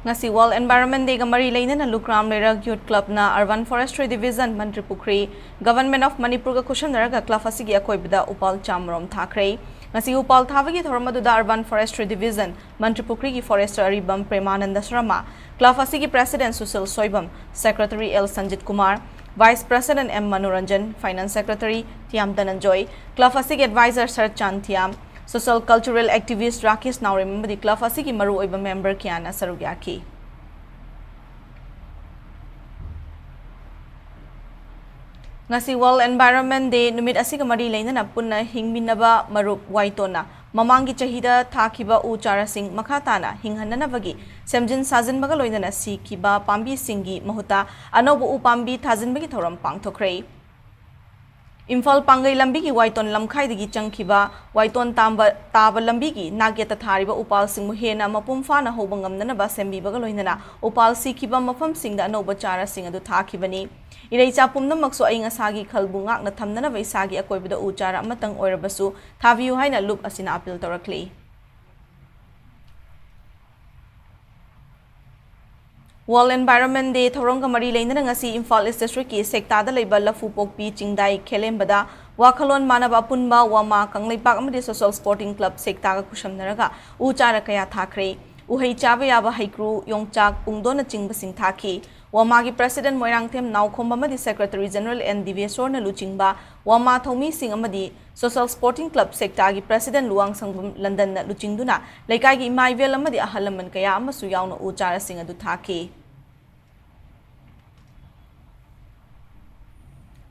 ꯉꯁꯤ World Environment Day ꯒ ꯃꯔꯤ ꯂꯩꯅꯅ ꯂꯨꯈ꯭ꯔꯥꯝ ꯂꯩꯔꯛ Youth Club ꯅ Urban Forestry Division, ꯃꯟꯇ꯭ꯔꯤ ꯄꯨꯈ꯭ꯔꯤ, Government of ꯃꯅꯤꯄꯨꯔꯒ ꯈꯨꯠꯁꯝꯅꯔꯒ club ꯑꯁꯤꯒꯤ ꯑꯀꯣꯏꯕꯗ ꯎꯄꯥꯜ ꯆꯥꯝꯃꯔꯣꯝ ꯊꯥꯈ꯭ꯔꯦ꯫ ꯉꯁꯤ ꯎꯄꯥꯜ ꯊꯥꯕꯒꯤ ꯊꯧꯔꯝ ꯑꯗꯨꯗ Urban Forestry Division, ꯃꯟꯇ꯭ꯔꯤ ꯄꯨꯈ꯭ꯔꯤꯒꯤ Forester ꯑꯔꯤꯕꯝ ꯄ꯭ꯔꯦꯃꯥꯅꯟꯗ ꯁꯔꯃ, club ꯑꯁꯤꯒꯤ President Sushil Soibam, Secretary L Sanjit Kumar, Vice President M Manoranjan, Finance Secretary Thiyam Dhananjoy, club ꯑꯁꯤꯒꯤ Advisor Sarat Chan Thiyam, Social Cultural Activist Rakesh ꯅꯥꯎꯔꯦꯝ ꯑꯃꯗꯤ club ꯑꯁꯤꯒꯤ ꯃꯔꯨꯑꯣꯏꯕ member ꯀꯌꯥꯅ ꯁꯔꯨꯛ ꯌꯥꯈꯤ꯫ ꯉꯁꯤ World Environment Day ꯅꯨꯃꯤꯠ ꯑꯁꯤꯒ ꯃꯔꯤ ꯂꯩꯅꯅ ꯄꯨꯟꯅ ꯍꯤꯡꯃꯤꯟꯅꯕ ꯃꯔꯨꯞ ꯋꯥꯏꯇꯣꯟꯅ ꯃꯃꯥꯡꯒꯤ ꯆꯍꯤꯗ ꯊꯥꯈꯤꯕ ꯎ ꯆꯥꯔꯥꯁꯤꯡ ꯃꯈꯥ ꯇꯥꯅ ꯍꯤꯡꯍꯟꯅꯅꯕꯒꯤ ꯁꯦꯝꯖꯤꯟ ꯁꯥꯖꯤꯟꯕꯒ ꯂꯣꯏꯅꯅ ꯁꯤꯈꯤꯕ ꯄꯥꯝꯕꯤꯁꯤꯡꯒꯤ ꯃꯍꯨꯠꯇ ꯑꯅꯧꯕ ꯎ ꯄꯥꯝꯕꯤ ꯊꯥꯖꯤꯟꯕꯒꯤ ꯊꯧꯔꯝ ꯄꯥꯡꯊꯣꯛꯈ꯭ꯔꯦ꯫ ꯏꯝꯐꯥꯜ ꯄꯥꯡꯒꯩ ꯂꯝꯕꯤꯒꯤ ꯋꯥꯏꯇꯣꯟ ꯂꯝꯈꯥꯏꯗꯒꯤ ꯆꯪꯈꯤꯕ ꯋꯥꯏꯇꯣꯟ ꯇꯥꯝꯕ, ꯇꯥꯕ ꯂꯝꯕꯤꯒꯤ ꯅꯥꯛꯌꯦꯠꯇ ꯊꯥꯔꯤꯕ ꯎꯄꯥꯜꯁꯤꯡꯕꯨ ꯍꯦꯟꯅ ꯃꯄꯨꯡ ꯐꯥꯅ ꯍꯧꯕ ꯉꯝꯅꯅꯕ ꯁꯦꯝꯕꯤꯕꯒ ꯂꯣꯏꯅꯅ ꯎꯄꯥꯜ ꯁꯤꯈꯤꯕ ꯃꯐꯝꯁꯤꯡꯗ ꯑꯅꯧꯕ ꯆꯥꯔꯥꯁꯤꯡ ꯑꯗꯨ ꯊꯥꯈꯤꯕꯅꯤ꯫ ꯏꯔꯩꯆꯥ ꯄꯨꯝꯅꯃꯛꯁꯨ ꯑꯏꯪ ꯑꯁꯥꯒꯤ ꯈꯜꯕꯨ ꯉꯥꯛꯅ ꯊꯝꯅꯅꯕ ꯏꯁꯥꯒꯤ ꯑꯀꯣꯏꯕꯗ ꯎ ꯆꯥꯔꯥ ꯑꯃꯇꯪ ꯑꯣꯏꯔꯕꯁꯨ ꯊꯥꯕꯤꯌꯨ ꯍꯥꯏꯅ ꯂꯨꯞ ꯑꯁꯤꯅ appeal ꯇꯧꯔꯛꯂꯤ꯫ World Environment Day ꯊꯧꯔꯝꯒ ꯃꯔꯤ ꯂꯩꯅꯅ ꯉꯁꯤ ꯏꯝꯐꯥꯜ East District ꯀꯤ ꯁꯦꯛꯇꯥꯗ ꯂꯩꯕ ꯂꯐꯨ ꯄꯣꯛꯄꯤ ꯆꯤꯡꯗꯥꯏ ꯈꯦꯂꯦꯝꯕꯗ ꯋꯥꯈꯜꯂꯣꯟ ꯃꯥꯟꯅꯕ ꯑꯄꯨꯟꯕ ꯋꯥꯃꯥ ꯀꯪꯂꯩꯄꯥꯛ ꯑꯃꯗꯤ Social Sporting Club ꯁꯦꯛꯇꯥꯒ ꯈꯨꯠꯁꯝꯅꯔꯒ ꯎ ꯆꯥꯔꯥ ꯀꯌꯥ ꯊꯥꯈ꯭ꯔꯦ꯫ ꯎꯍꯩ ꯆꯥꯕ ꯌꯥꯕ ꯍꯩꯀ꯭ꯔꯨ, ꯌꯣꯡꯆꯥꯛ, ꯄꯨꯡꯗꯣꯟꯅꯆꯤꯡꯕꯁꯤꯡ ꯊꯥꯈꯤ꯫ ꯋꯥꯃꯥꯒꯤ President ꯃꯣꯏꯔꯥꯡꯊꯦꯝ ꯅꯥꯎꯈꯣꯝ ꯑꯃꯗꯤ Secretary General ꯑꯦꯟ ꯗꯤꯕꯦꯁꯣꯔꯅ ꯂꯨꯆꯤꯡꯕ ꯋꯥꯃꯥ ꯊꯧꯃꯤꯁꯤꯡ ꯑꯃꯗꯤ Social Sporting Club ꯁꯦꯛꯇꯥꯒꯤ President ꯂꯨꯋꯥꯡꯁꯪꯕꯝ ꯂꯟꯗꯟꯅ ꯂꯨꯆꯤꯡꯗꯨꯅ ꯂꯩꯀꯥꯏꯒꯤ ꯏꯃꯥ ꯏꯕꯦꯜ ꯑꯃꯗꯤ ꯑꯍꯜ ꯂꯃꯟ ꯀꯌꯥ ꯑꯃꯁꯨ ꯌꯥꯎꯅ ꯎ ꯆꯥꯔꯥꯁꯤꯡ ꯑꯗꯨ ꯊꯥꯈꯤ꯫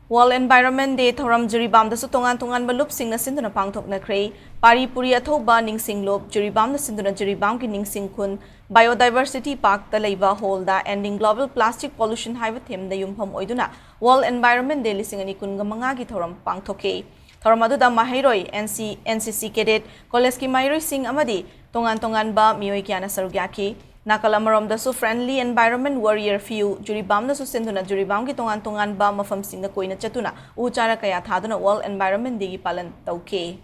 World Environment Day ꯊꯧꯔꯝ ꯖꯤꯔꯤꯕꯥꯝꯗꯁꯨ ꯇꯣꯉꯥꯟ ꯇꯣꯉꯥꯟꯕ ꯂꯨꯞꯁꯤꯡꯅ ꯁꯤꯟꯗꯨꯅ ꯄꯥꯡꯊꯣꯛꯅꯈ꯭ꯔꯦ꯫ ꯄꯥꯔꯤ ꯄꯨꯔꯤ ꯑꯊꯧꯕ ꯅꯤꯡꯁꯤꯡ ꯂꯨꯞ ꯖꯤꯔꯤꯕꯥꯝꯅ ꯁꯤꯟꯗꯨꯅ ꯖꯤꯔꯤꯕꯥꯝꯒꯤ ꯅꯤꯡꯁꯤꯡ ꯈꯨꯟ Biodiversity Park ꯇ ꯂꯩꯕ hall ꯗ Ending Global Plastic Pollution ꯍꯥꯏꯕ theme ꯗ ꯌꯨꯝꯐꯝ ꯑꯣꯏꯗꯨꯅ World Environment Day ꯂꯤꯁꯤꯡ ꯑꯅꯤ ꯀꯨꯟꯒ ꯃꯉꯥꯒꯤ ꯊꯧꯔꯝ ꯄꯥꯡꯊꯣꯛꯈꯤ꯫ ꯊꯧꯔꯝ ꯑꯗꯨꯗ ꯃꯍꯩꯔꯣꯏ, ꯑꯦꯟ ꯁꯤ, ꯑꯦꯟ ꯁꯤ ꯁꯤ cadet, college ꯀꯤ ꯃꯍꯩꯔꯣꯏꯁꯤꯡ ꯑꯃꯗꯤ ꯇꯣꯉꯥꯟ ꯇꯣꯉꯥꯟꯕ ꯃꯤꯑꯣꯏ ꯀꯌꯥꯅ ꯁꯔꯨꯛ ꯌꯥꯈꯤ꯫ ꯅꯥꯀꯜ ꯑꯃꯔꯣꯝꯗꯁꯨ Friendly Environment Warrior ꯐꯤꯌꯨ ꯖꯤꯔꯤꯕꯥꯝꯅꯁꯨ ꯁꯤꯟꯗꯨꯅ ꯖꯤꯔꯤꯕꯥꯝꯒꯤ ꯇꯣꯉꯥꯟ ꯇꯣꯉꯥꯟꯕ ꯃꯐꯝꯁꯤꯡꯗ ꯀꯣꯏꯅ ꯆꯠꯇꯨꯅ ꯎ ꯆꯥꯔꯥ ꯀꯌꯥ ꯊꯥꯗꯨꯅ World Environment Day ꯒꯤ ꯄꯥꯂꯟ ꯇꯧꯈꯤ꯫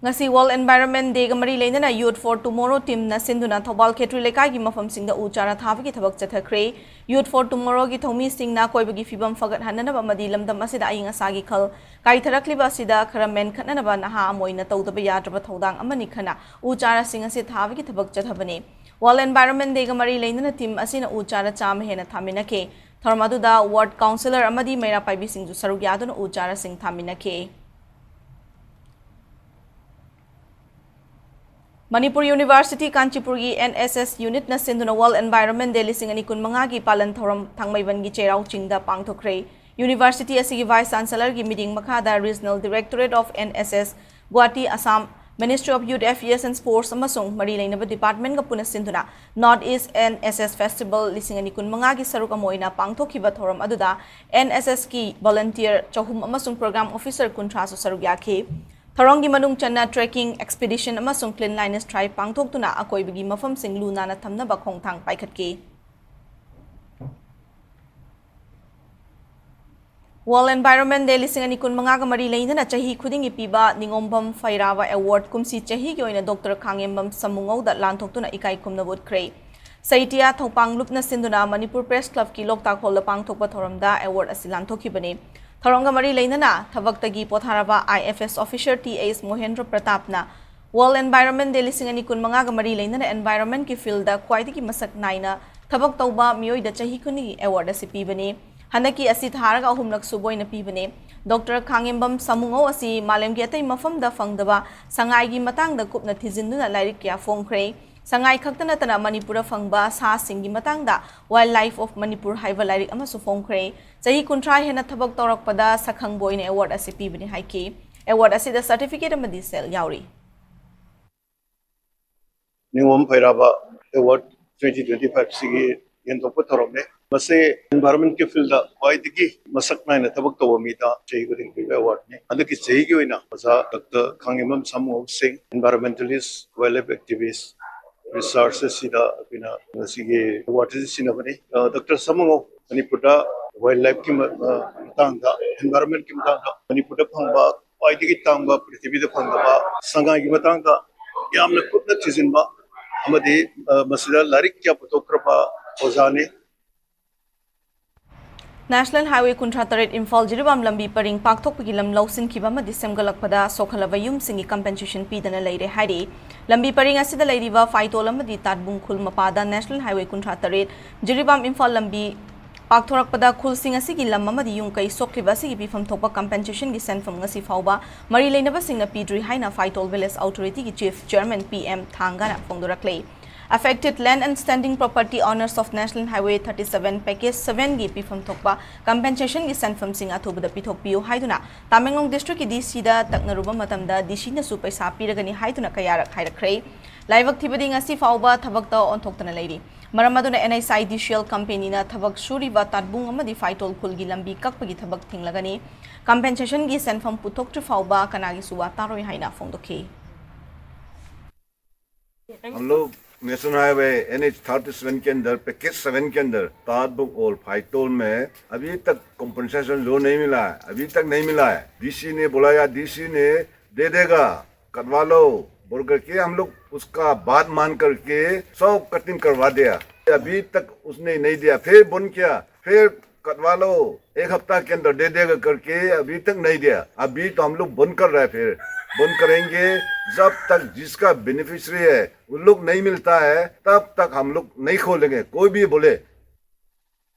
ꯉꯁꯤ World Environment Day ꯒ ꯃꯔꯤ ꯂꯩꯅꯅ Youth for Tomorrow team ꯅ ꯁꯤꯟꯗꯨꯅ ꯊꯧꯕꯥꯜ ꯈꯦꯇ꯭ꯔꯤ ꯂꯩꯀꯥꯏꯒꯤ ꯃꯐꯝꯁꯤꯡꯗ ꯎ ꯆꯥꯔꯥ ꯊꯥꯕꯒꯤ ꯊꯕꯛ ꯆꯠꯊꯈ꯭ꯔꯦ꯫ Youth for Tomorrow ꯒꯤ ꯊꯧꯃꯤꯁꯤꯡꯅ ꯑꯀꯣꯏꯕꯒꯤ ꯐꯤꯕꯝ ꯐꯒꯠꯍꯟꯅꯅꯕ ꯑꯃꯗꯤ ꯂꯝꯗꯝ ꯑꯁꯤꯗ ꯑꯏꯪ ꯑꯁꯥꯒꯤ ꯈꯜ ꯀꯥꯏꯊꯔꯛꯂꯤꯕ ꯑꯁꯤꯗ ꯈꯔ ꯃꯦꯟꯈꯠꯅꯅꯕ ꯅꯍꯥ ꯑꯃ ꯑꯣꯏꯅ ꯇꯧꯗꯕ ꯌꯥꯗ꯭ꯔꯕ ꯊꯧꯗꯥꯡ ꯑꯃꯅꯤ ꯈꯟꯅ ꯎ ꯆꯥꯔꯥꯁꯤꯡ ꯑꯁꯤ ꯊꯥꯕꯒꯤ ꯊꯕꯛ ꯆꯠꯊꯕꯅꯤ꯫ World Environment Day ꯒ ꯃꯔꯤ ꯂꯩꯅꯅ team ꯑꯁꯤꯅ ꯎ ꯆꯥꯔꯥ ꯆꯥꯝꯃ ꯍꯦꯟꯅ ꯊꯥꯃꯤꯟꯅꯈꯤ꯫ ꯊꯧꯔꯝ ꯑꯗꯨꯗ ward councillor ꯑꯃꯗꯤ ꯃꯩꯔꯥ ꯄꯥꯏꯕꯤꯁꯤꯡꯁꯨ ꯁꯔꯨꯛ ꯌꯥꯗꯨꯅ ꯎ ꯆꯥꯔꯥꯁꯤꯡ ꯊꯥꯃꯤꯟꯅꯈꯤ꯫ Manipur University ꯀꯥꯟꯆꯤꯄꯨꯔꯒꯤ N S S unit ꯅ ꯁꯤꯟꯗꯨꯅ World Environment Day ꯂꯤꯁꯤꯡ ꯑꯅꯤ ꯀꯨꯟꯃꯉꯥꯒꯤ ꯄꯥꯂꯟ ꯊꯧꯔꯝ ꯊꯥꯡꯃꯩꯕꯟꯒꯤ ꯆꯩꯔꯥꯎ ꯆꯤꯡꯗ ꯄꯥꯡꯊꯣꯛꯈ꯭ꯔꯦ꯫ University ꯑꯁꯤꯒꯤ Vice Chancellor ꯒꯤ ꯃꯤꯠꯌꯦꯡ ꯃꯈꯥꯗ Regional Directorate of N S S, Guwahati, Assam, Ministry of Youth Affairs and Sports ꯑꯃꯁꯨꯡ ꯃꯔꯤ ꯂꯩꯅꯕ department ꯀ ꯄꯨꯟꯅ ꯁꯤꯟꯗꯨꯅ North East N S S Festival ꯂꯤꯁꯤꯡ ꯑꯅꯤ ꯀꯨꯟꯃꯉꯥꯒꯤ ꯁꯔꯨꯛ ꯑꯃ ꯑꯣꯏꯅ ꯄꯥꯡꯊꯣꯛꯈꯤꯕ ꯊꯧꯔꯝ ꯑꯗꯨꯗ N S S ꯀꯤ volunteer ꯆꯍꯨꯝ ꯑꯃꯁꯨꯡ program officer ꯀꯨꯟꯊ꯭ꯔꯥꯁꯨ ꯁꯔꯨꯛ ꯌꯥꯈꯤ꯫ ꯊꯧꯔꯝꯒꯤ ꯃꯅꯨꯡ ꯆꯟꯅ trekking expedition ꯑꯃꯁꯨꯡ cleanliness drive ꯄꯥꯡꯊꯣꯛꯇꯨꯅ ꯑꯀꯣꯏꯕꯒꯤ ꯃꯐꯝꯁꯤꯡ ꯂꯨ ꯅꯥꯟꯅ ꯊꯝꯅꯕ ꯈꯣꯡꯊꯥꯡ ꯄꯥꯏꯈꯠꯈꯤ꯫ World Environment Day ꯂꯤꯁꯤꯡ ꯑꯅꯤ ꯀꯨꯟꯃꯉꯥꯒ ꯃꯔꯤ ꯂꯩꯅꯅ ꯆꯍꯤ ꯈꯨꯗꯤꯡꯒꯤ ꯄꯤꯕ ꯅꯤꯉꯣꯝꯕꯝ ꯐꯩꯔꯥꯕ award ꯀꯨꯝꯁꯤ ꯆꯍꯤꯒꯤ ꯑꯣꯏꯅ Doctor ꯈꯥꯉꯦꯝꯕꯝ ꯁꯥꯃꯨꯉꯧꯗ ꯂꯥꯟꯊꯣꯛꯇꯨꯅ ꯏꯀꯥꯏ ꯈꯨꯝꯅꯕ ꯎꯠꯈ꯭ꯔꯦ꯫ ꯁꯍꯤꯇ꯭ꯌ ꯊꯧꯄꯥꯡꯂꯨꯞꯅ ꯁꯤꯟꯗꯨꯅ ꯃꯅꯤꯄꯨꯔ Press Club ꯀꯤ ꯂꯣꯛꯇꯥꯛ hall ꯗ ꯄꯥꯡꯊꯣꯛꯄ ꯊꯧꯔꯝꯗ award ꯑꯁꯤ ꯂꯥꯟꯊꯣꯛꯈꯤꯕꯅꯤ꯫ ꯊꯧꯔꯝꯒ ꯃꯔꯤ ꯂꯩꯅꯅ ꯊꯕꯛꯇꯒꯤ ꯄꯣꯊꯥꯔꯕ I F S officer T H ꯃꯣꯍꯦꯟꯗ꯭ꯔ ꯄ꯭ꯔꯇꯥꯞꯅ World Environment Day ꯂꯤꯁꯤꯡ ꯑꯅꯤ ꯀꯨꯟꯃꯉꯥꯒ ꯃꯔꯤ ꯂꯩꯅꯅ environment ꯀꯤ field ꯗ ꯈ꯭ꯋꯥꯏꯗꯒꯤ ꯃꯁꯛ ꯅꯥꯏꯅ ꯊꯕꯛ ꯇꯧꯕ ꯃꯤꯑꯣꯏꯗ ꯆꯍꯤ ꯈꯨꯗꯤꯡꯒꯤ award ꯑꯁꯤ ꯄꯤꯕꯅꯤ꯫ ꯍꯟꯗꯛꯀꯤ ꯑꯁꯤ ꯊꯥꯔꯒ ꯑꯍꯨꯝꯂꯛ ꯁꯨꯕ ꯑꯣꯏꯅ ꯄꯤꯕꯅꯤ꯫ Doctor ꯈꯥꯉꯦꯝꯕꯝ ꯁꯥꯃꯨꯉꯧ ꯑꯁꯤ ꯃꯥꯂꯦꯝꯒꯤ ꯑꯇꯩ ꯃꯐꯝꯗ ꯐꯪꯗꯕ ꯁꯉꯥꯏꯒꯤ ꯃꯇꯥꯡꯗ ꯀꯨꯞꯅ ꯊꯤꯖꯤꯟꯗꯨꯅ ꯂꯥꯏꯔꯤꯛ ꯀꯌꯥ ꯐꯣꯡꯈ꯭ꯔꯦ꯫ ꯁꯉꯥꯏ ꯈꯛꯇ ꯅꯠꯇꯅ ꯃꯅꯤꯄꯨꯔꯗ ꯐꯪꯕ ꯁꯥꯁꯤꯡꯒꯤ ꯃꯇꯥꯡꯗ Wild Life of Manipur ꯍꯥꯏꯕ ꯂꯥꯏꯔꯤꯛ ꯑꯃꯁꯨ ꯐꯣꯡꯈ꯭ꯔꯦ꯫ ꯆꯍꯤ ꯀꯨꯟꯊ꯭ꯔꯥ ꯍꯦꯟꯅ ꯊꯕꯛ ꯇꯧꯔꯛꯄꯗ ꯁꯛꯈꯪꯕ ꯑꯣꯏꯅ award ꯑꯁꯤ ꯄꯤꯕꯅꯤ ꯍꯥꯏꯈꯤ꯫ Award ꯑꯁꯤꯗ certificate ꯑꯃꯗꯤ ꯁꯦꯜ ꯌꯥꯎꯔꯤ꯫ ꯅꯤꯉꯣꯝ ꯐꯩꯔꯥꯕ award twenty twenty-five ꯁꯤꯒꯤ ꯌꯦꯟꯊꯣꯛꯄ ꯊꯧꯔꯝꯅꯤ꯫ ꯃꯁꯤ environment ꯀꯤ field ꯗ ꯈ꯭ꯋꯥꯏꯗꯒꯤ ꯃꯁꯛ ꯅꯥꯏꯅ ꯊꯕꯛ ꯇꯧꯕ ꯃꯤꯗ ꯆꯍꯤ ꯈꯨꯗꯤꯡ ꯄꯤꯕ award ꯅꯤ꯫ ꯍꯟꯗꯛꯀꯤ ꯆꯍꯤꯒꯤ ꯑꯣꯏꯅ ꯑꯣꯖꯥ Doctor ꯈꯥꯉꯦꯝꯕꯝ ꯁꯥꯃꯨꯉꯧ ꯁꯤꯡ, environmentalist, wildlife activist, research ꯑꯁꯤꯗ ꯑꯩꯈꯣꯏꯅ ꯉꯁꯤꯒꯤ award ꯑꯁꯤ ꯁꯤꯟꯅꯕꯅꯤ꯫ ꯑ, Doctor ꯁꯥꯃꯨꯉꯧ ꯃꯅꯤꯄꯨꯔꯗ wild life ꯀꯤ ꯃ-, ꯑ, ꯃꯇꯥꯡꯗ, environment ꯀꯤ ꯃꯇꯥꯡꯗ ꯃꯅꯤꯄꯨꯔꯗ ꯐꯪꯕ ꯈ꯭ꯋꯥꯏꯗꯒꯤ ꯇꯥꯡꯕ ꯄ꯭ꯔꯤꯊꯤꯕꯤꯗ ꯐꯪꯗꯕ ꯁꯉꯥꯏꯒꯤ ꯃꯇꯥꯡꯗ ꯌꯥꯝꯅ ꯀꯨꯞꯅ ꯊꯤꯖꯤꯟꯕ ꯑꯃꯗꯤ, ꯑ, ꯃꯁꯤꯗ ꯂꯥꯏꯔꯤꯛ ꯀꯌꯥ ꯄꯨꯊꯣꯛꯈ꯭ꯔꯕ ꯑꯣꯖꯥꯅꯤ꯫ National Highway ꯀꯨꯟꯊ꯭ꯔꯥ ꯇꯔꯦꯠ ꯏꯝꯐꯥꯜ ꯖꯤꯔꯤꯕꯥꯝ ꯂꯝꯕꯤ ꯄꯔꯤꯡ ꯄꯥꯛꯊꯣꯛꯄꯒꯤ ꯂꯝ ꯂꯧꯁꯤꯟꯈꯤꯕ ꯑꯃꯗꯤ ꯁꯦꯝꯒꯠꯂꯛꯄꯗ ꯁꯣꯛꯍꯜꯂꯕ ꯌꯨꯝꯁꯤꯡꯒꯤ compensation ꯄꯤꯗꯅ ꯂꯩꯔꯦ ꯍꯥꯏꯔꯤ꯫ ꯂꯝꯕꯤ ꯄꯔꯤꯡ ꯑꯁꯤꯗ ꯂꯩꯔꯤꯕ ꯐꯥꯏꯇꯣꯜ ꯑꯃꯗꯤ ꯇꯥꯠꯕꯨꯡ ꯈꯨꯜ ꯃꯄꯥꯗ National Highway ꯀꯨꯟꯊ꯭ꯔꯥ ꯇꯔꯦꯠ ꯖꯤꯔꯤꯕꯥꯝ ꯏꯝꯐꯥꯜ ꯂꯝꯕꯤ ꯄꯥꯛꯊꯣꯔꯛꯄꯗ ꯈꯨꯜꯁꯤꯡ ꯑꯁꯤꯒꯤ ꯂꯝ ꯑꯃꯗꯤ ꯌꯨꯝ ꯀꯩ ꯁꯣꯛꯂꯤꯕ ꯑꯁꯤꯒꯤ ꯄꯤꯐꯝ ꯊꯣꯛꯄ compensationꯒꯤ ꯁꯦꯟꯐꯝ ꯉꯁꯤ ꯐꯥꯎꯕ ꯃꯔꯤ ꯂꯩꯅꯕꯁꯤꯡꯅ ꯄꯤꯗ꯭ꯔꯤ ꯍꯥꯏꯅ ꯐꯥꯏꯇꯣꯜ Village Authorityꯒꯤ Chief Chairman P M ꯊꯥꯡꯒꯥꯅ ꯐꯣꯡꯗꯣꯔꯛꯂꯤ꯫ Affected land and standing property owners of National Highway thirty seven Package sevenꯒꯤ ꯄꯤꯐꯝ ꯊꯣꯛꯄ compensationꯒꯤ ꯁꯦꯟꯐꯝꯁꯤꯡ ꯑꯊꯨꯕꯗ ꯄꯤꯊꯣꯛꯄꯤꯌꯨ ꯍꯥꯏꯗꯨꯅ ꯇꯥꯃꯦꯡꯂꯣꯡ districtꯀꯤ DCꯗ ꯇꯛꯅꯔꯨꯕ ꯃꯇꯝꯗ DCꯅꯁꯨ ꯄꯩꯁꯥ ꯄꯤꯔꯒꯅꯤ ꯍꯥꯏꯗꯨꯅ ꯀꯌꯥꯔꯛ ꯍꯥꯏꯔꯛꯈ꯭ꯔꯦ꯫ ꯂꯥꯏꯕꯛ ꯊꯤꯕꯗꯤ ꯉꯁꯤ ꯐꯥꯎꯕ ꯊꯕꯛꯇ ꯑꯣꯟꯊꯣꯛꯇꯅ ꯂꯩꯔꯤ꯫ ꯃꯔꯝ ꯑꯗꯨꯅ NHIDCL companyꯅ ꯊꯕꯛ ꯁꯨꯔꯤꯕ ꯇꯥꯠꯕꯨꯡ ꯑꯃꯗꯤ ꯐꯥꯏꯇꯣꯜ ꯈꯨꯜꯒꯤ ꯂꯝꯕꯤ ꯀꯛꯄꯒꯤ ꯊꯕꯛ ꯊꯤꯡꯂꯒꯅꯤ꯫ Compensationꯒꯤ ꯁꯦꯟꯐꯝ ꯄꯨꯊꯣꯛꯇ꯭ꯔꯤ ꯐꯥꯎꯕ ꯀꯅꯥꯒꯤꯁꯨ ꯋꯥ ꯇꯥꯔꯣꯏ ꯍꯥꯏꯅ ꯐꯣꯡꯗꯣꯛꯈꯤ꯫ हम लोग national highway NH thirty seven के अंदर, पैकेज सेवन के अंदर तादबुक और फाइटोल में अभी तक कॉम्पनसेशन जो नहीं मिला है, अभी तक नहीं मिला है। डीसी ने बोला या डीसी ने दे देगा, कटवा लो बोल करके हम लोग उसका बात मान करके सब कटिंग करवा दिया। अभी तक उसने नहीं दिया, फिर बंद किया, फिर कटवा लो, एक हफ्ता के अंदर दे देगा करके अभी तक नहीं दिया। अभी तो हम लोग बंद कर रहे हैं, फिर बंद करेंगे। जब तक जिसका बेनिफिशियरी है उन लोग नहीं मिलता है, तब तक हम लोग नहीं खोलेंगे, कोई भी बोले।